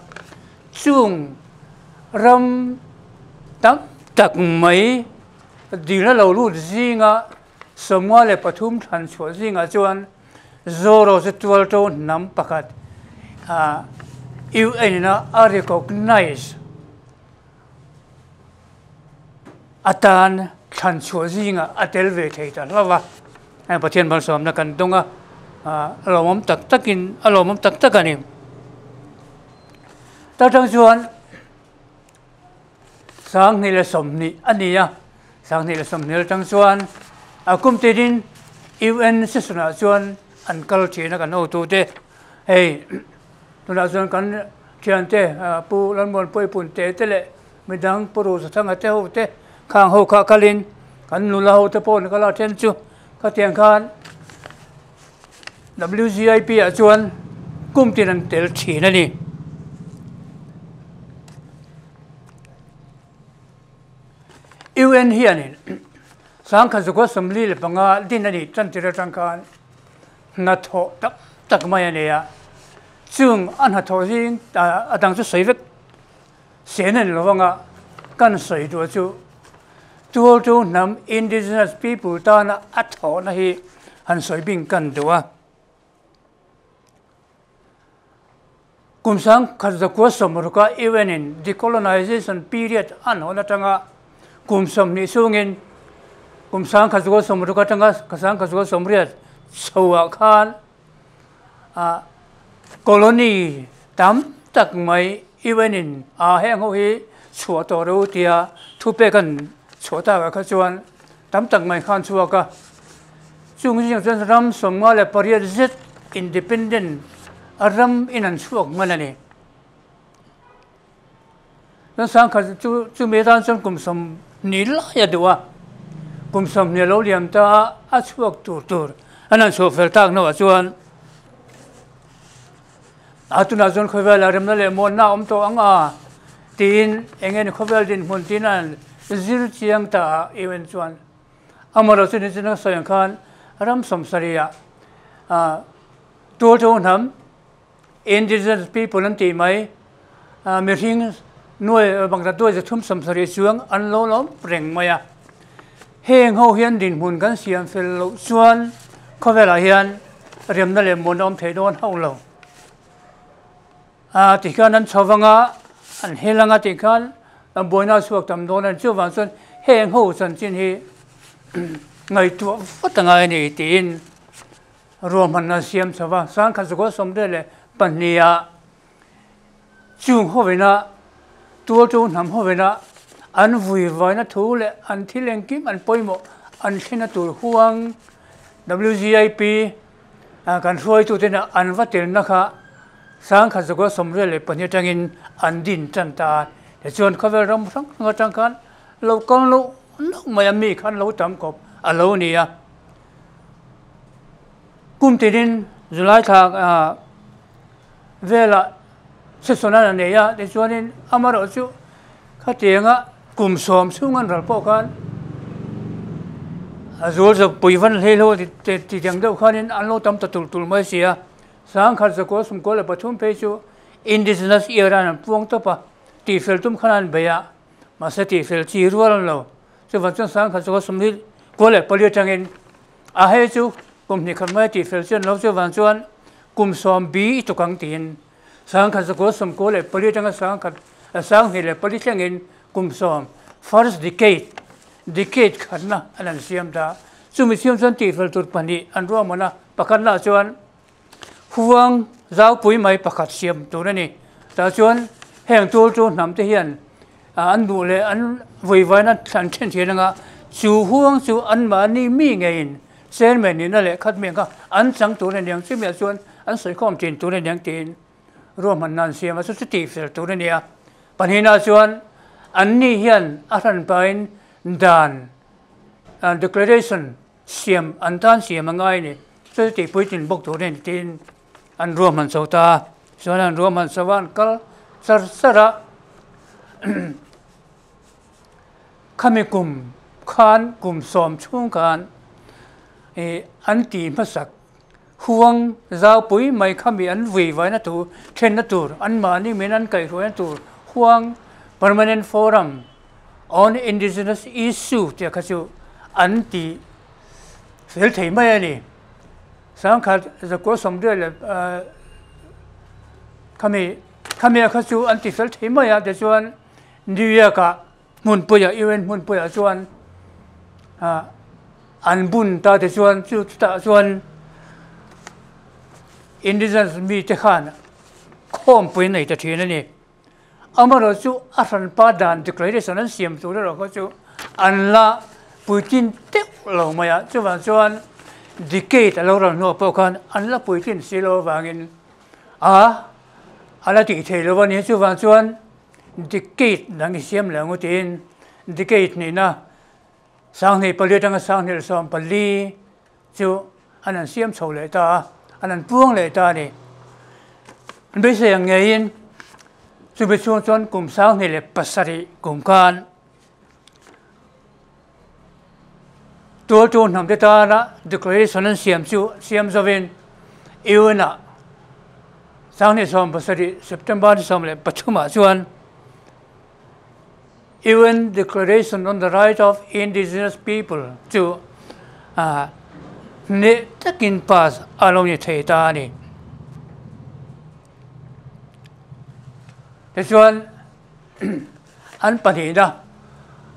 Chung ram tam tak mai dilna lo lut zinga sawmnga leh pathum thlan chhuah zingah chuan Zorawh chu tualṭo hnam pakhat, a, U N-in a recognise atan thlan chhuah zingah a tel ve thei ta hlauh a. Hei Pathian malsawmna kan dawng a, a, a lawmawm tak takin, a lawmawm tak tak a ni. Tah aṭang chuan sanghnih leh sawmhnih a ni a, sanghnih leh sawmhnih aṭang chuan a kum tinin U N session-ah chuan an kal ṭhin a kan hotute. Hei, tunah chuan kan ṭhiante, a, Pu Lalmuanpuia Punte te leh midang Pu Rosathanga te ho te, khang ho kha kalin, kan nula ho te pawh an kal a ṭhen chu, khatiang khan W Z I P ah chuan kum tin an tel ṭhin a ni. U N hianin, sangkhat zakua sawmli leh panga din a nih ṭan tir aṭang khan, hnathawh tam tak mai a nei a. Chung a hnathawh zing, a, a dang chu sawi vek se a ni lo vang a, kan sawi duh chu, Tualṭu hnam indigenous people tana a thawhna hi han sawi bing kan duh a. Kum sangkhat zakua sawmruk a U N in decolonization period a hnawn aṭanga kum sawmhnih chungin kum sangkhat zakua sawmruk aṭanga sangkhat zakua sawmriat chhoah khan, a, colony tam tak mai U N in, a, heng ho hi chhuah tawh ro tia thupek an chhuah tak a kha chuan tam tak mai khan chhuak a. Chung zing chuan ram sawmnga leh pariat zet independent a ram in an chhuak hman a ni. Chuan sangkhat chu, chumi atan chuan kum sawmhnih lai a duh a. Kum sawmhnih lo liam ta a, a chhuak tur tur an han chhuah fel tak hnuah chuan, a tunah chuan khawvela remna leh mawnna a awm tawh ang a, tiin eng nge ni khawvel dinhmun tiin an zir chiang ta a, U N chuan. Amaherawhchu nichina sawi ang khan ram sawmsari a, a, Tualṭu hnam, indigenous people an tih mai, a, mihring nuai, a, bangta duai zathum sawmsari chuang an lo lawm reng mai a. Heng ho hian dinhmun kan siam fel loh chuan khawvelah hian remna leh mawnna awm thei dawn hauh lo. A, tikhan an chho vang a, an hel ang a, tikhan an buaina chhuak tam dawn a ni. Chuvang chuan heng ho chanchin hi ngaihtuah vat a ngai a ni tiin ruahmanna siam chho va, sangkhat zakua sawmriat leh pahnih a chung hovin a, Tualṭu hnam hovin a, an vuivaina thu leh an thil engkim an pawimawh an thlena tur huang W Z I P, a, kan hruaituten an va telna kha sangkhat zakua sawmriat leh pahnih aṭangin an din ṭan ta a. Tichuan khawvel ram hrang hrang aṭang khan lo kal lo nawk mai a, mi khan lo tam khawp a lo ni a. Kum tinin July thla, a, vela session an a nei a, tichuanin amaherawhchu khatianga kum sawm chhung an ral pawh khan a zual zawpui van hlei lo ti, ti, ti dang deuh khanin an lo tam ta tul tul mai si a. Sangkhat zakua sawmkua leh pathum phei chu Indigenous Year an puang tawp a, tihfel tum khan an bei a. Mahse, tihfel chi rual an lo. Chuvang chuan sangkhat zakua sawmhnih kua leh pali aṭangin, a, hei chu kum hnih khat mai tihfel chi an lo, chuvang chuan kum sawm bi i tuk ang tiin, sangkhat zakua sawmkua leh pali aṭanga sangkhat, a, sanghnih leh pali thlengin kum sawm, first decade, decade khatna an han siam ta. Chumi siam chuan tihfel tur pahnih an ruahman a, pakhatna chuan huang zaupui mai pakhat siam tur a ni. Tah chuan heng Tualṭu hnam te hian, a, an duh leh an vuivaina an ṭhen ṭhin ang a, chu huang chu anmahni mi ngeiin chairman nihna leh khat mi ang kha an chang tur a ni ang, chumi ah chuan an sawikhawm ṭhin tur a ni ang tiin ruahmanna an siam a, chu chu tihfel tur a ni a. Pahnihna chuan anni hian a hranpain dan, a, declaration siam, an tan siam a ngai a ni. Chu chu tihpui tin bawk tur a ni tiin an ruahman chho ta. Chuan an ruahman chho a, an kal sar sar a. Khami kum khan, kum sawm chhung khan, eh, an ti hmasak huang zaupui mai khami an vuivaina tur, thlenna tur, anmahni min an kaihruaina tur huang Permanent Forum on Indigenous Issue tia kha chu an ti fel thei mai a ni. Sangkhat zakua sawmriat leh, eh, khami, khami a kha chu an ti fel thei mai a, tichuan New York-a hmunpuia, U N hmunpuia chuan, a, an bun ta te chuan, chu, chutah chuan Indigenous mite khan khawmpui nei ta ṭhin a ni. Amaherawhchu a hranpa dan declaration an siam tur erawh kha chu an la puitlin teuh lo mai a. Chuvang chuan decade a lo ral hnu pawh khan an la puitlin si lo vangin, a, a la tih thei lo a ni. Chuvang chuan decade dang i siam leh ang u tiin, decade hnihna, sanghnih pali aṭanga sanghnih leh sawm pali chu an han siam chho leh ta a, an han puang leh ta a ni. An beisei ang ngeiin, chumi chhung chuan kum sanghnih leh pasarih kum khan tualtu hnam te tana declaration an siam chu siam zovin, U N-a sanghnih sawm pasarih September ni sawm leh pathumah chuan U N Declaration on the Right of Indigenous People chu, a, hneh takin pass a lo ni thei ta a ni. Tichuan, an pahnihna,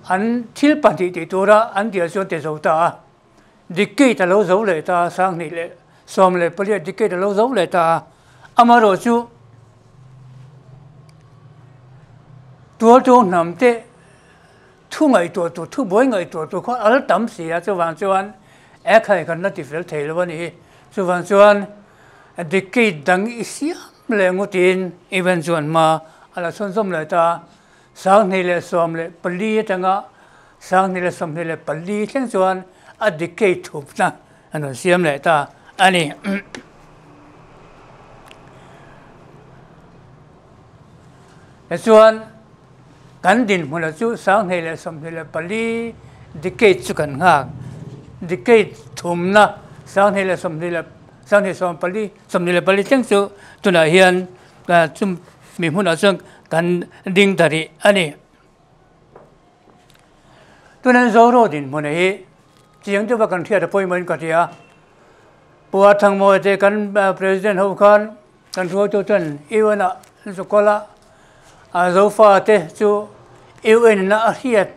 an thil pahnih tih tura an tih chuan ti zo ta a. Decade a lo zo leh ta, sanghnih leh sawm leh pali a decade a lo zo leh ta. Amaherawhchu, tualtu hnam te thu ngaihtuah tur, thubuai ngaihtuah tur kha a la tam si a, chuvang chuan, a khai kan la ti fel thei lo a ni. Chuvang chuan, decade dang i siam leh ang u tiin U N chuan hma a la chhunzawm leh ta. Sanghnih leh sawm leh pali aṭanga sanghnih leh sawmhnih leh pali thleng chuan a decade thumna an rawn siam leh ta a ni. Tichuan, kan dinhmuna chu sanghnih leh sawmhnih leh pali decade chu kan nghak. Decade thumna, sanghnih leh sawmhnih leh, sanghnih sawm pali, sawmhnih leh pali thleng chu tunah hian, a, chumi hmunah chuan kan ding ta rih a ni. Tunin Zoraw dinhmuna hi chiang deuha kan hriat a pawimawhin ka hria. Pu Athangmawi te kan, a, president ho khan kan hruaitu ten U N-a an zu kawl a, a, Zofa te chu U N-in a hriat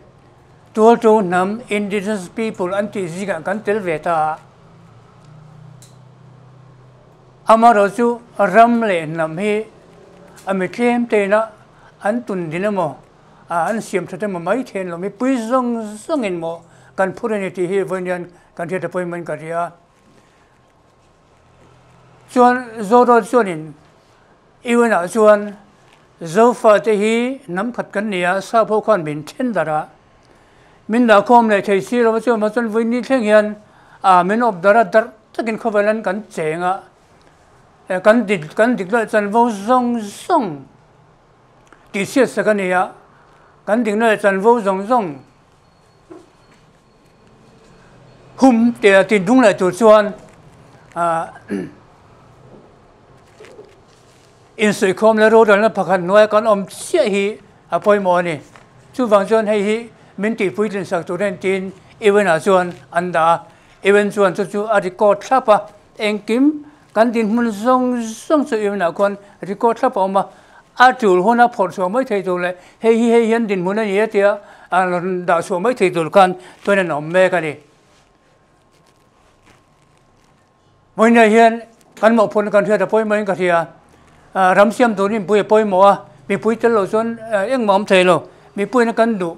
tualtu hnam, indigenous people an tih zingah kan tel ve ta a. Amaherawhchu ram leh hnam hi a mi tlem tein a an tun din emaw, a, an siam ṭhat emaw mai thei an lo, mipui zawng zawngin maw kan phur a ni tih hi vawiin hian kan hriat a pawimawhin ka hria. Chuan Zoraw chuanin U N-ah chuan Zofa te hi hnam khat kan ni a, Sap ho khan min ṭhen darh a, min dah khawm leh thei si lo a, chuan vawiin ni thleng hian, a, min awp darh a, darh takin khawvelah kan cheng a, e, kan dik, kan dik leh chanvo zawng zawng tihchhiatsak a ni a, kan dik leh chanvo zawng zawng hum te a tin dung leh tur chuan, a, insawikhawm leh rorelna pakhat hnuaia kan awm chiah hi a pawimawh a ni. Chuvang chuan hei hi min tihpuitlin sak tur a ni tiin U N-ah chuan an dah a. U N chuan chu chu a record thlap a, engkim kan dinhmun zawng zawng chu U N-ah khuan record thlap a awm a. A tul huna phawrh chhuah mai thei tur leh hei hi hei hian dinhmun a ni a tia, a, dah chhuah mai thei tur khan tuin an awm mek a ni. Vawiin hian kan mawhphurhna kan hriat a pawimawhin ka hria. A, ram siam turin mipui a pawimawh a, mipui tel lo chuan, a, engmah awm thei lo. Mipuiin kan duh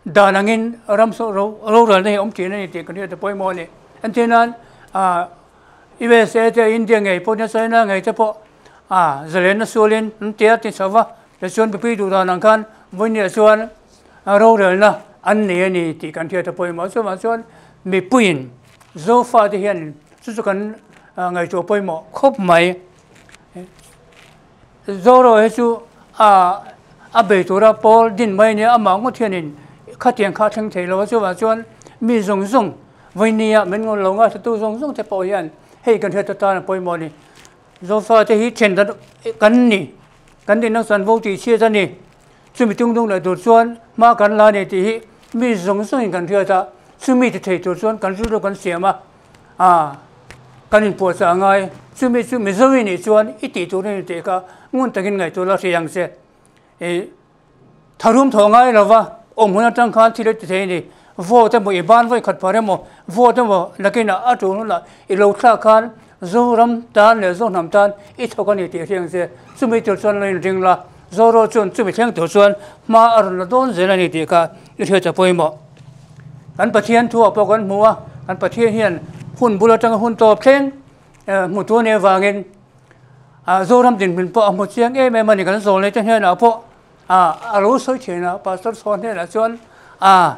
dan angin ram saw ro, rorelna hi awm ṭhin a ni tih kan hriat a pawimawh a ni. Entir nan, a, U S A te, India ngei pawh, China ngei te pawh, a, zalenna sualin an ti a, ti chho va. Tichuan mipui duh dan ang khan vawiin niah chuan, a, rorelna an nei a ni tih kan hriat a pawimawh. Chuvang chuan mipuiin Zofa te hian chu chu kan, a, ngaihtuah pawimawh khawp mai. Zoraw hi chu, a, a bei tura pawl din mai nia, amah ngawt hianin khatiang kha thleng thei lo a, chuvang chuan mi zawng zawng vawiin nia min ngawn lo ngaithlatu zawng zawng te pawh hian hei kan hriat atan a pawimawh a ni. Zofa te hi ṭhen dan kan ni, kan dinhmun chanvo tihchhiat a ni. Chumi tung dung leh tur chuan hma kan la a ni tih hi mi zawng zawngin kan hriat a, chumi ti thei tur chuan kan rilru kan siam a, a, kan inpuahchah a ngai. Chumi chu Mizo i nih chuan i tih tur a ni tih kha ngun takin ngaihtuah la hria ang che. E, tharum thaw ngai lova, awmhmun aṭang khan thil i ti thei a ni. Vote emaw i ban vawi khat phar emaw, vote emaw nakinah a tul hunah i lo thlak khan Zoram tan leh Zo hnam tan i thawk a ni tih hria ang che. Chumi tur chuan lo inring la, Zoraw chuan chumi thleng tur chuan hma a rawn la dawn zel a ni tih kha i hriat a pawimawh. Kan Pathian thu ah pawh kan hmu a, kan Pathian hian hun bul atanga hun tawp thleng, eh, hmutu a ni vangin, a, Zoram dinhmun pawh a hmu chiang em em a ni, kan zawlnei te hnena pawh, a, a lo sawi thei a, Pastor Sawn hnena chuan, a,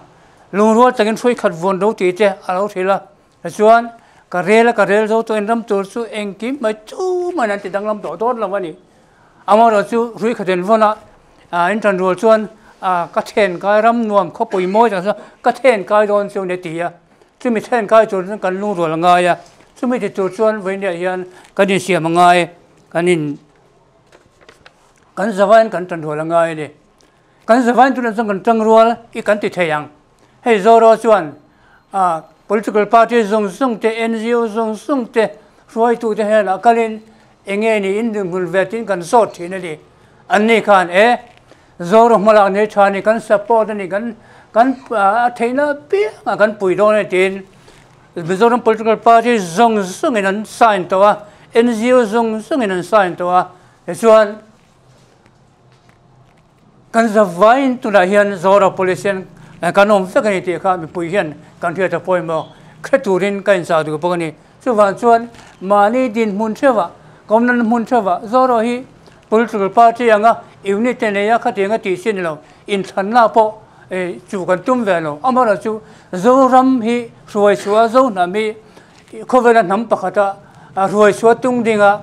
lungrual takin hruai khat vuan ro tih te a lo hril a. Chuan ka rel a, ka rel zo tawh inram tur chu engkim mai chu mai an ti danglam tawh dawn lo a ni. Amaherawhchu hruai khat in vawn a, a, in ṭan rual chuan, a, ka ṭhen kai ram nuam khawpui mawi tak chuan ka ṭhen kai dawn chu ni ti a. Chumi ṭhen kai tur chuan kan lungrual a ngai a. Chumi ti tur chuan vawiinah hian kan insiam a ngai, kan in, kan zavaiin kan ṭangrual a ngai a ni. Kan zavaiin tunah chuan kan ṭangrual i kan ti thei ang. Hei Zoram chuan, a, political party zawng zawng te, N G O zawng zawng te, hruaitu te hnenah kalin, enge ni in dinhmun ve tiin kan zawt ṭhin a ni. Anni khan, e, Zoram hmalak nei ṭha ni, kan support a ni, kan, kan, a, a theihna pianga kan pui dawn a ni tiin Mizoram political party zawng zawngin an sign tawh a, N G O zawng zawngin an sign tawh a. Tichuan, kan zavaiin tunah hian Zoram police-in, eh, kan awm vek a ni tih kha mipui hian kan hriat a pawimawh. Hre turin ka inchah duh bawk a ni. Chuvang chuan mahni dinhmun ṭheuhah, kan awmna hmun ṭheuhah, Zoram hi political party anga unit te neia khatianga tih si ni lo, inthlanna pawh, eh, chu kan tum ve lo. Amaherawhchu Zoram hi hruai chhuah, Zo hnam hi khawvela hnam pakhata, a, hruai chhuah tung dinga,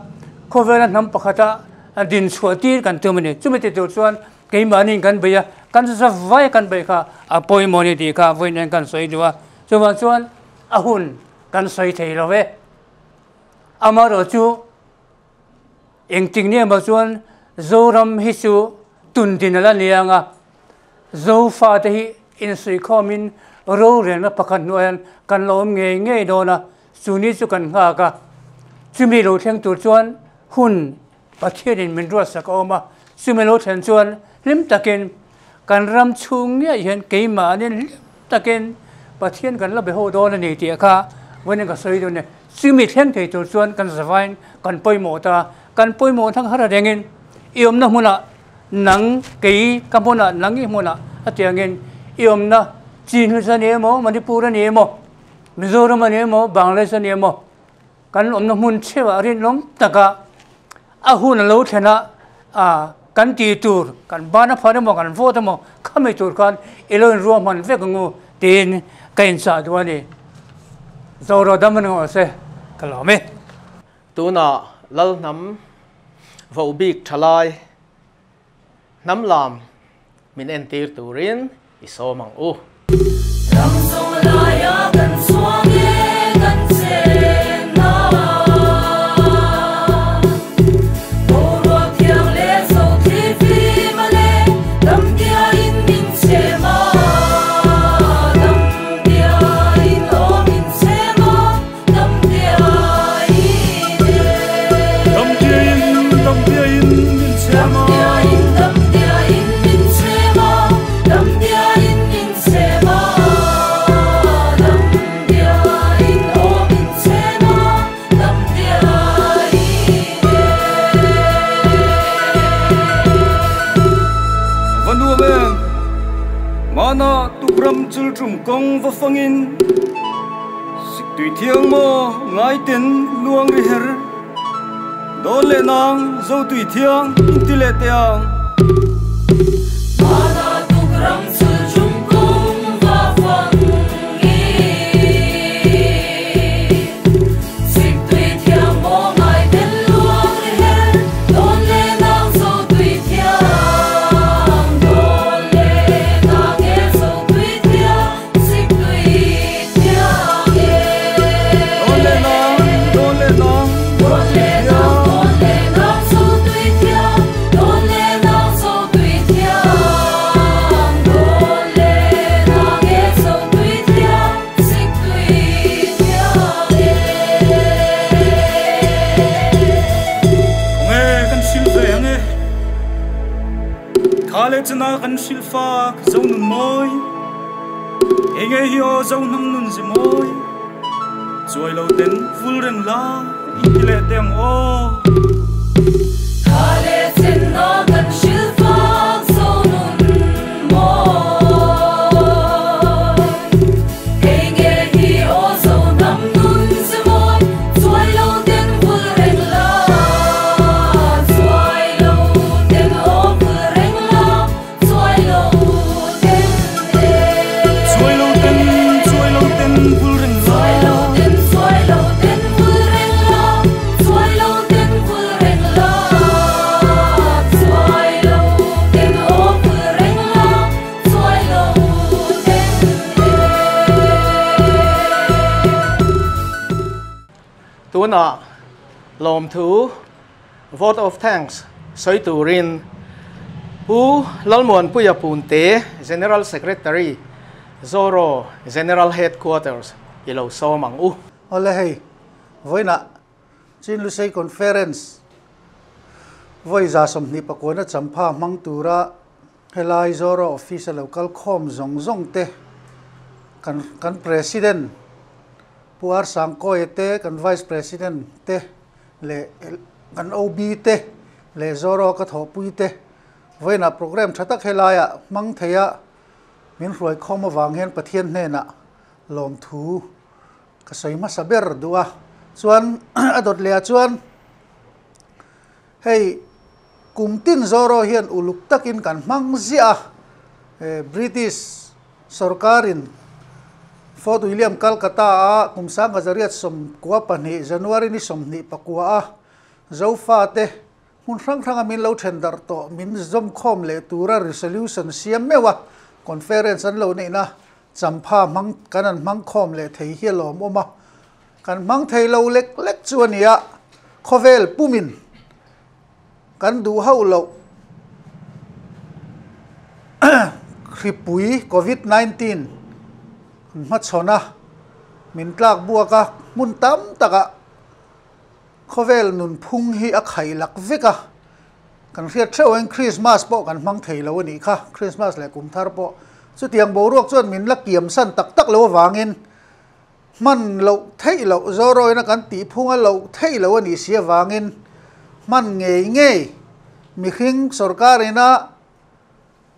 khawvela hnam pakhata, a, din chhuah tir kan tum a ni. Chumi ti tur chuan keimahni kan bei a, kan zavai kan bei kha a pawimawh a ni tih kha vawiin kan sawi duh a. Chuvang chuan a hun kan sawi thei lo e. Amaherawhchu engtik ni emaw chuan Zoram hi chu tun din a la ni ang a. Zofa te hi insawikhawmin rorelna pakhat hnuaiah kan lo awm ngei ngei dawn a, chu ni chu kan nghak a. Chumi lo thleng tur chuan hun Pathianin min ruatsak a awm a, chumi lo thlen chuan hlim takin kan ram chhung ngei hian keimahni hlim takin Pathian kan la be ho dawn a ni tih kha vawiin ka sawi duh a ni. Chumi thleng thei tur chuan kan zavaiin kan pawimawh ta, kan pawimawh thlang har a rengin i awmna hmunah nang, kei ka hmunah, nang i hmunah a ti angin i awmna Chin Hills a ni emaw, Manipur a ni emaw, Mizoram a ni emaw, Bangladesh a ni emaw, kan awmna hmun ṭheuhah rinawm taka a hun a lo thlen a, a, kan tih tur, kan ban a phar emaw, kan vote emaw, khami tur khan i lo inruahman vek ang u tiin ka inchah duh a ni. Zoram dam an ngawh se, ka lawm e. Tuna lal hnam vo bik ṭhalai hnam lam min entir turin i sawm ang u. Ram zawng laia kan chuang e, kan chenna. Boruak thiang le zo thli fim a le, dam tia in min chem a, dam tia in aw min chem a. Dam tia in, dam tia in min chem a. Dam tia in, dam tia in min chem a. Dam tia in, dam tia in aw min chem a. Dam tia in. Va nuam em. Mana Tukram chul ṭum kawng va fangin, Siktui thiang maw ngai ten luang ri her. Dawn le nang Zotui thiang in ti leh teh ang. Mana Tukram chul ṭum kawng va fangin, Siktui thiang maw ngai ten luang ri her. Dawn le nang Zotui thiang, dawn le nang e Zotui thiang. Siktui thiang e. Dawn le nang, dawn le nang. Dawn le nang, dawn le nang, Zotui thiang. Dawn le nang, Zotui thiang. Dawn le nang e, Zotui thiang. Siktui thiang e. Nge kan sil ve ang e. Kha le chena kan sil fak zo nun mawi. Enge hi aw zo hnam nun zie mawi. Chuai lo ten vul reng la, in ti leh teh ang aw. Kha le chena kan sil fak zo nun mawi. Enge hi aw zo hnam nun Lawmthu, vote of thanks, sawi turin Pu Lalmuanpuia Punte, General Secretary, Zoro General Headquarters, i lo sawm ang u. Awle hei, vawiina Chin Lusei Conference vawi za sawmhnih pakuona champha hmang tura helai Zoro office a lo kal khawm zawng zawng te, kan, kan President Pu R Sangkawia te, kan Vice President te, le kan O B te, le Zoro ka thawhpui te, vawiina program ṭha tak helaia hmang theia min hruai khawm avang hian Pathian hnena lawmthu ka sawi hmasa ber duh a. Chuan, a dawt leh a chuan, hei, kum tin Zoro hian uluk takin kan hmang ziah a, eh, British sawrkarin Fort William Calcutta-a kum sangkhat zariat sawmkua pahnih, January ni sawmhnih pakua a, Zofa te, hmun hrang hranga min lo ṭhen darh tawh, min zawm khawm leh tura resolution siam meuh a, conference an lo neihna champha hmang, kan han hmang khawm leh thei hi a lawmawm a. Kan hmang thei lo lek lek chu a nia, khawvel pumin kan duh hauh loh hripui covid nineteen hmachhawn a, min tlak buak a, hmun tam taka khawvel nunphung hi a khaihlak vek a. Kan hriat ṭheuhin Christmas pawh kan hmang thei lo a nih kha, Christmas leh kum thar pawh. Chutiang boruak chuan min la kiamsan tak tak lo avangin, hman loh theih loh, Zoroin a kan tih phung a loh theih loh a ni si avangin, hman ngei ngei, mihring sawrkarin a,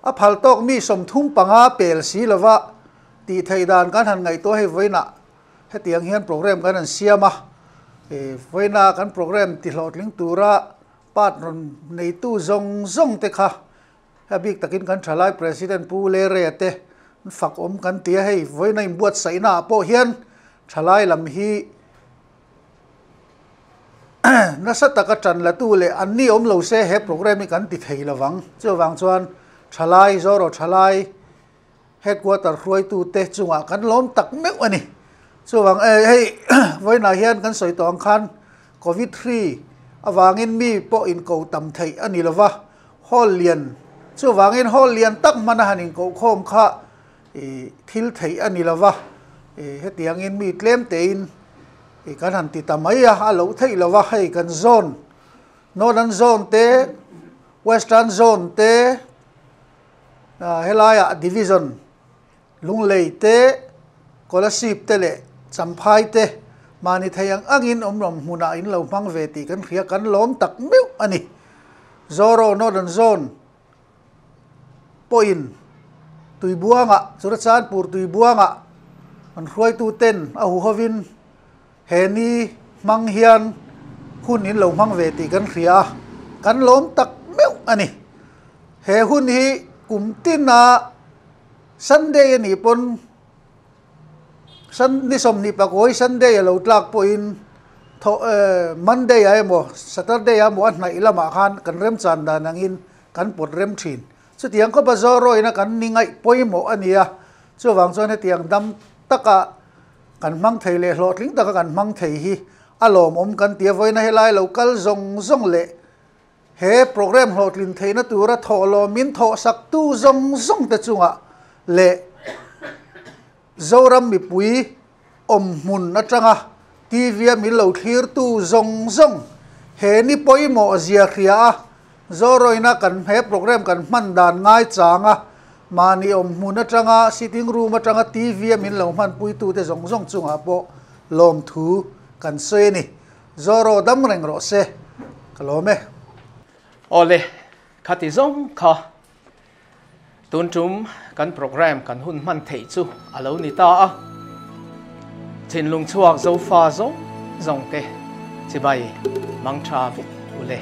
a phal tawk mi sawmthum panga pel si lova, tih theih dan kan han ngaihtuah hei vawiina. Hetiang hian program kan han siam a. E, vawiina kan program tihlawhtling tura part rawn neitu zawng zawng te kha, a bik takin kan ṭhalai President Pu Lerea te, fakawm kan ti a, hei vawiina inbuatsaihna pawh hian ṭhalai lam hi nasa taka ṭan latu leh an ni awm lo se he program hi kan ti thei lovang. Chuvang chuan ṭhalai, Zoro ṭhalai headquarter hruaitute chungah kan lawm tak meuh a ni. Chuvang, eh, hei, vawiina hian kan sawi tawh ang khan covid hri avangin mi pawh inko tam theih a ni lova. Hall lian, chuvangin hall lian tak hmana han inko khawm kha, i, thil theih a ni lova. I, hetiangin mi tlem tein, i, kan han ti ta mai a, a lo theih lova, hei kan zone, Northern Zone te, Western Zone te, a, helaiah division, Lunglei te, Kolasib te leh Champhai te, mahni thei ang angin awmlawm hmunah in lo hmang ve tih kan hria, kan lawm tak meuh a ni. Zoro Northern Zone pawhin Tuibuanga, Churachandpur Tuibuanga an hruaituten a huhovin, he ni hmang hian hun in lo hmang ve tih kan hria a, kan lawm tak meuh a ni. He hun hi kum tina Sunday a nih pawn, Sun-, ni sawmhnih pakua hi Sunday a lo tlak pawhin, thaw-, eh, Monday a emaw, Saturday a emaw a hnaih lamah khan kan remchan dan angin kan pawt rem ṭhin. Chutiang khawpa Zoroin a kan ni ngaih pawimawh a nia. Chuvang chuan hetiang dam taka kan hmang thei leh hlawhtling taka kan hmang thei hi a lawmawm kan ti a. Vawiina helai lo kal zawng zawng leh he program hlawhtlin theihna tura thawhlawm min thawhsaktu zawng zawng te chungah leh Zoram mipui awm hmun aṭanga T V-a min lo thlirtu zawng zawng, he ni pawimawh zia hria a, Zoroin a kan he program kan hman dan ngai changa, mahni awm hmun aṭanga, sitting room aṭanga T V-a min lo hmanpuitute zawng zawng chungah pawh lawmthu kan sawi a ni. Zoro dam reng rawh se, ka lawm e. Awle, khati zawng kha tun ṭum kan program kan hun hman theih chu a lo ni ta a. Thinlung chhuak Zofa zawng zawng te, chibai mangṭha vek u le.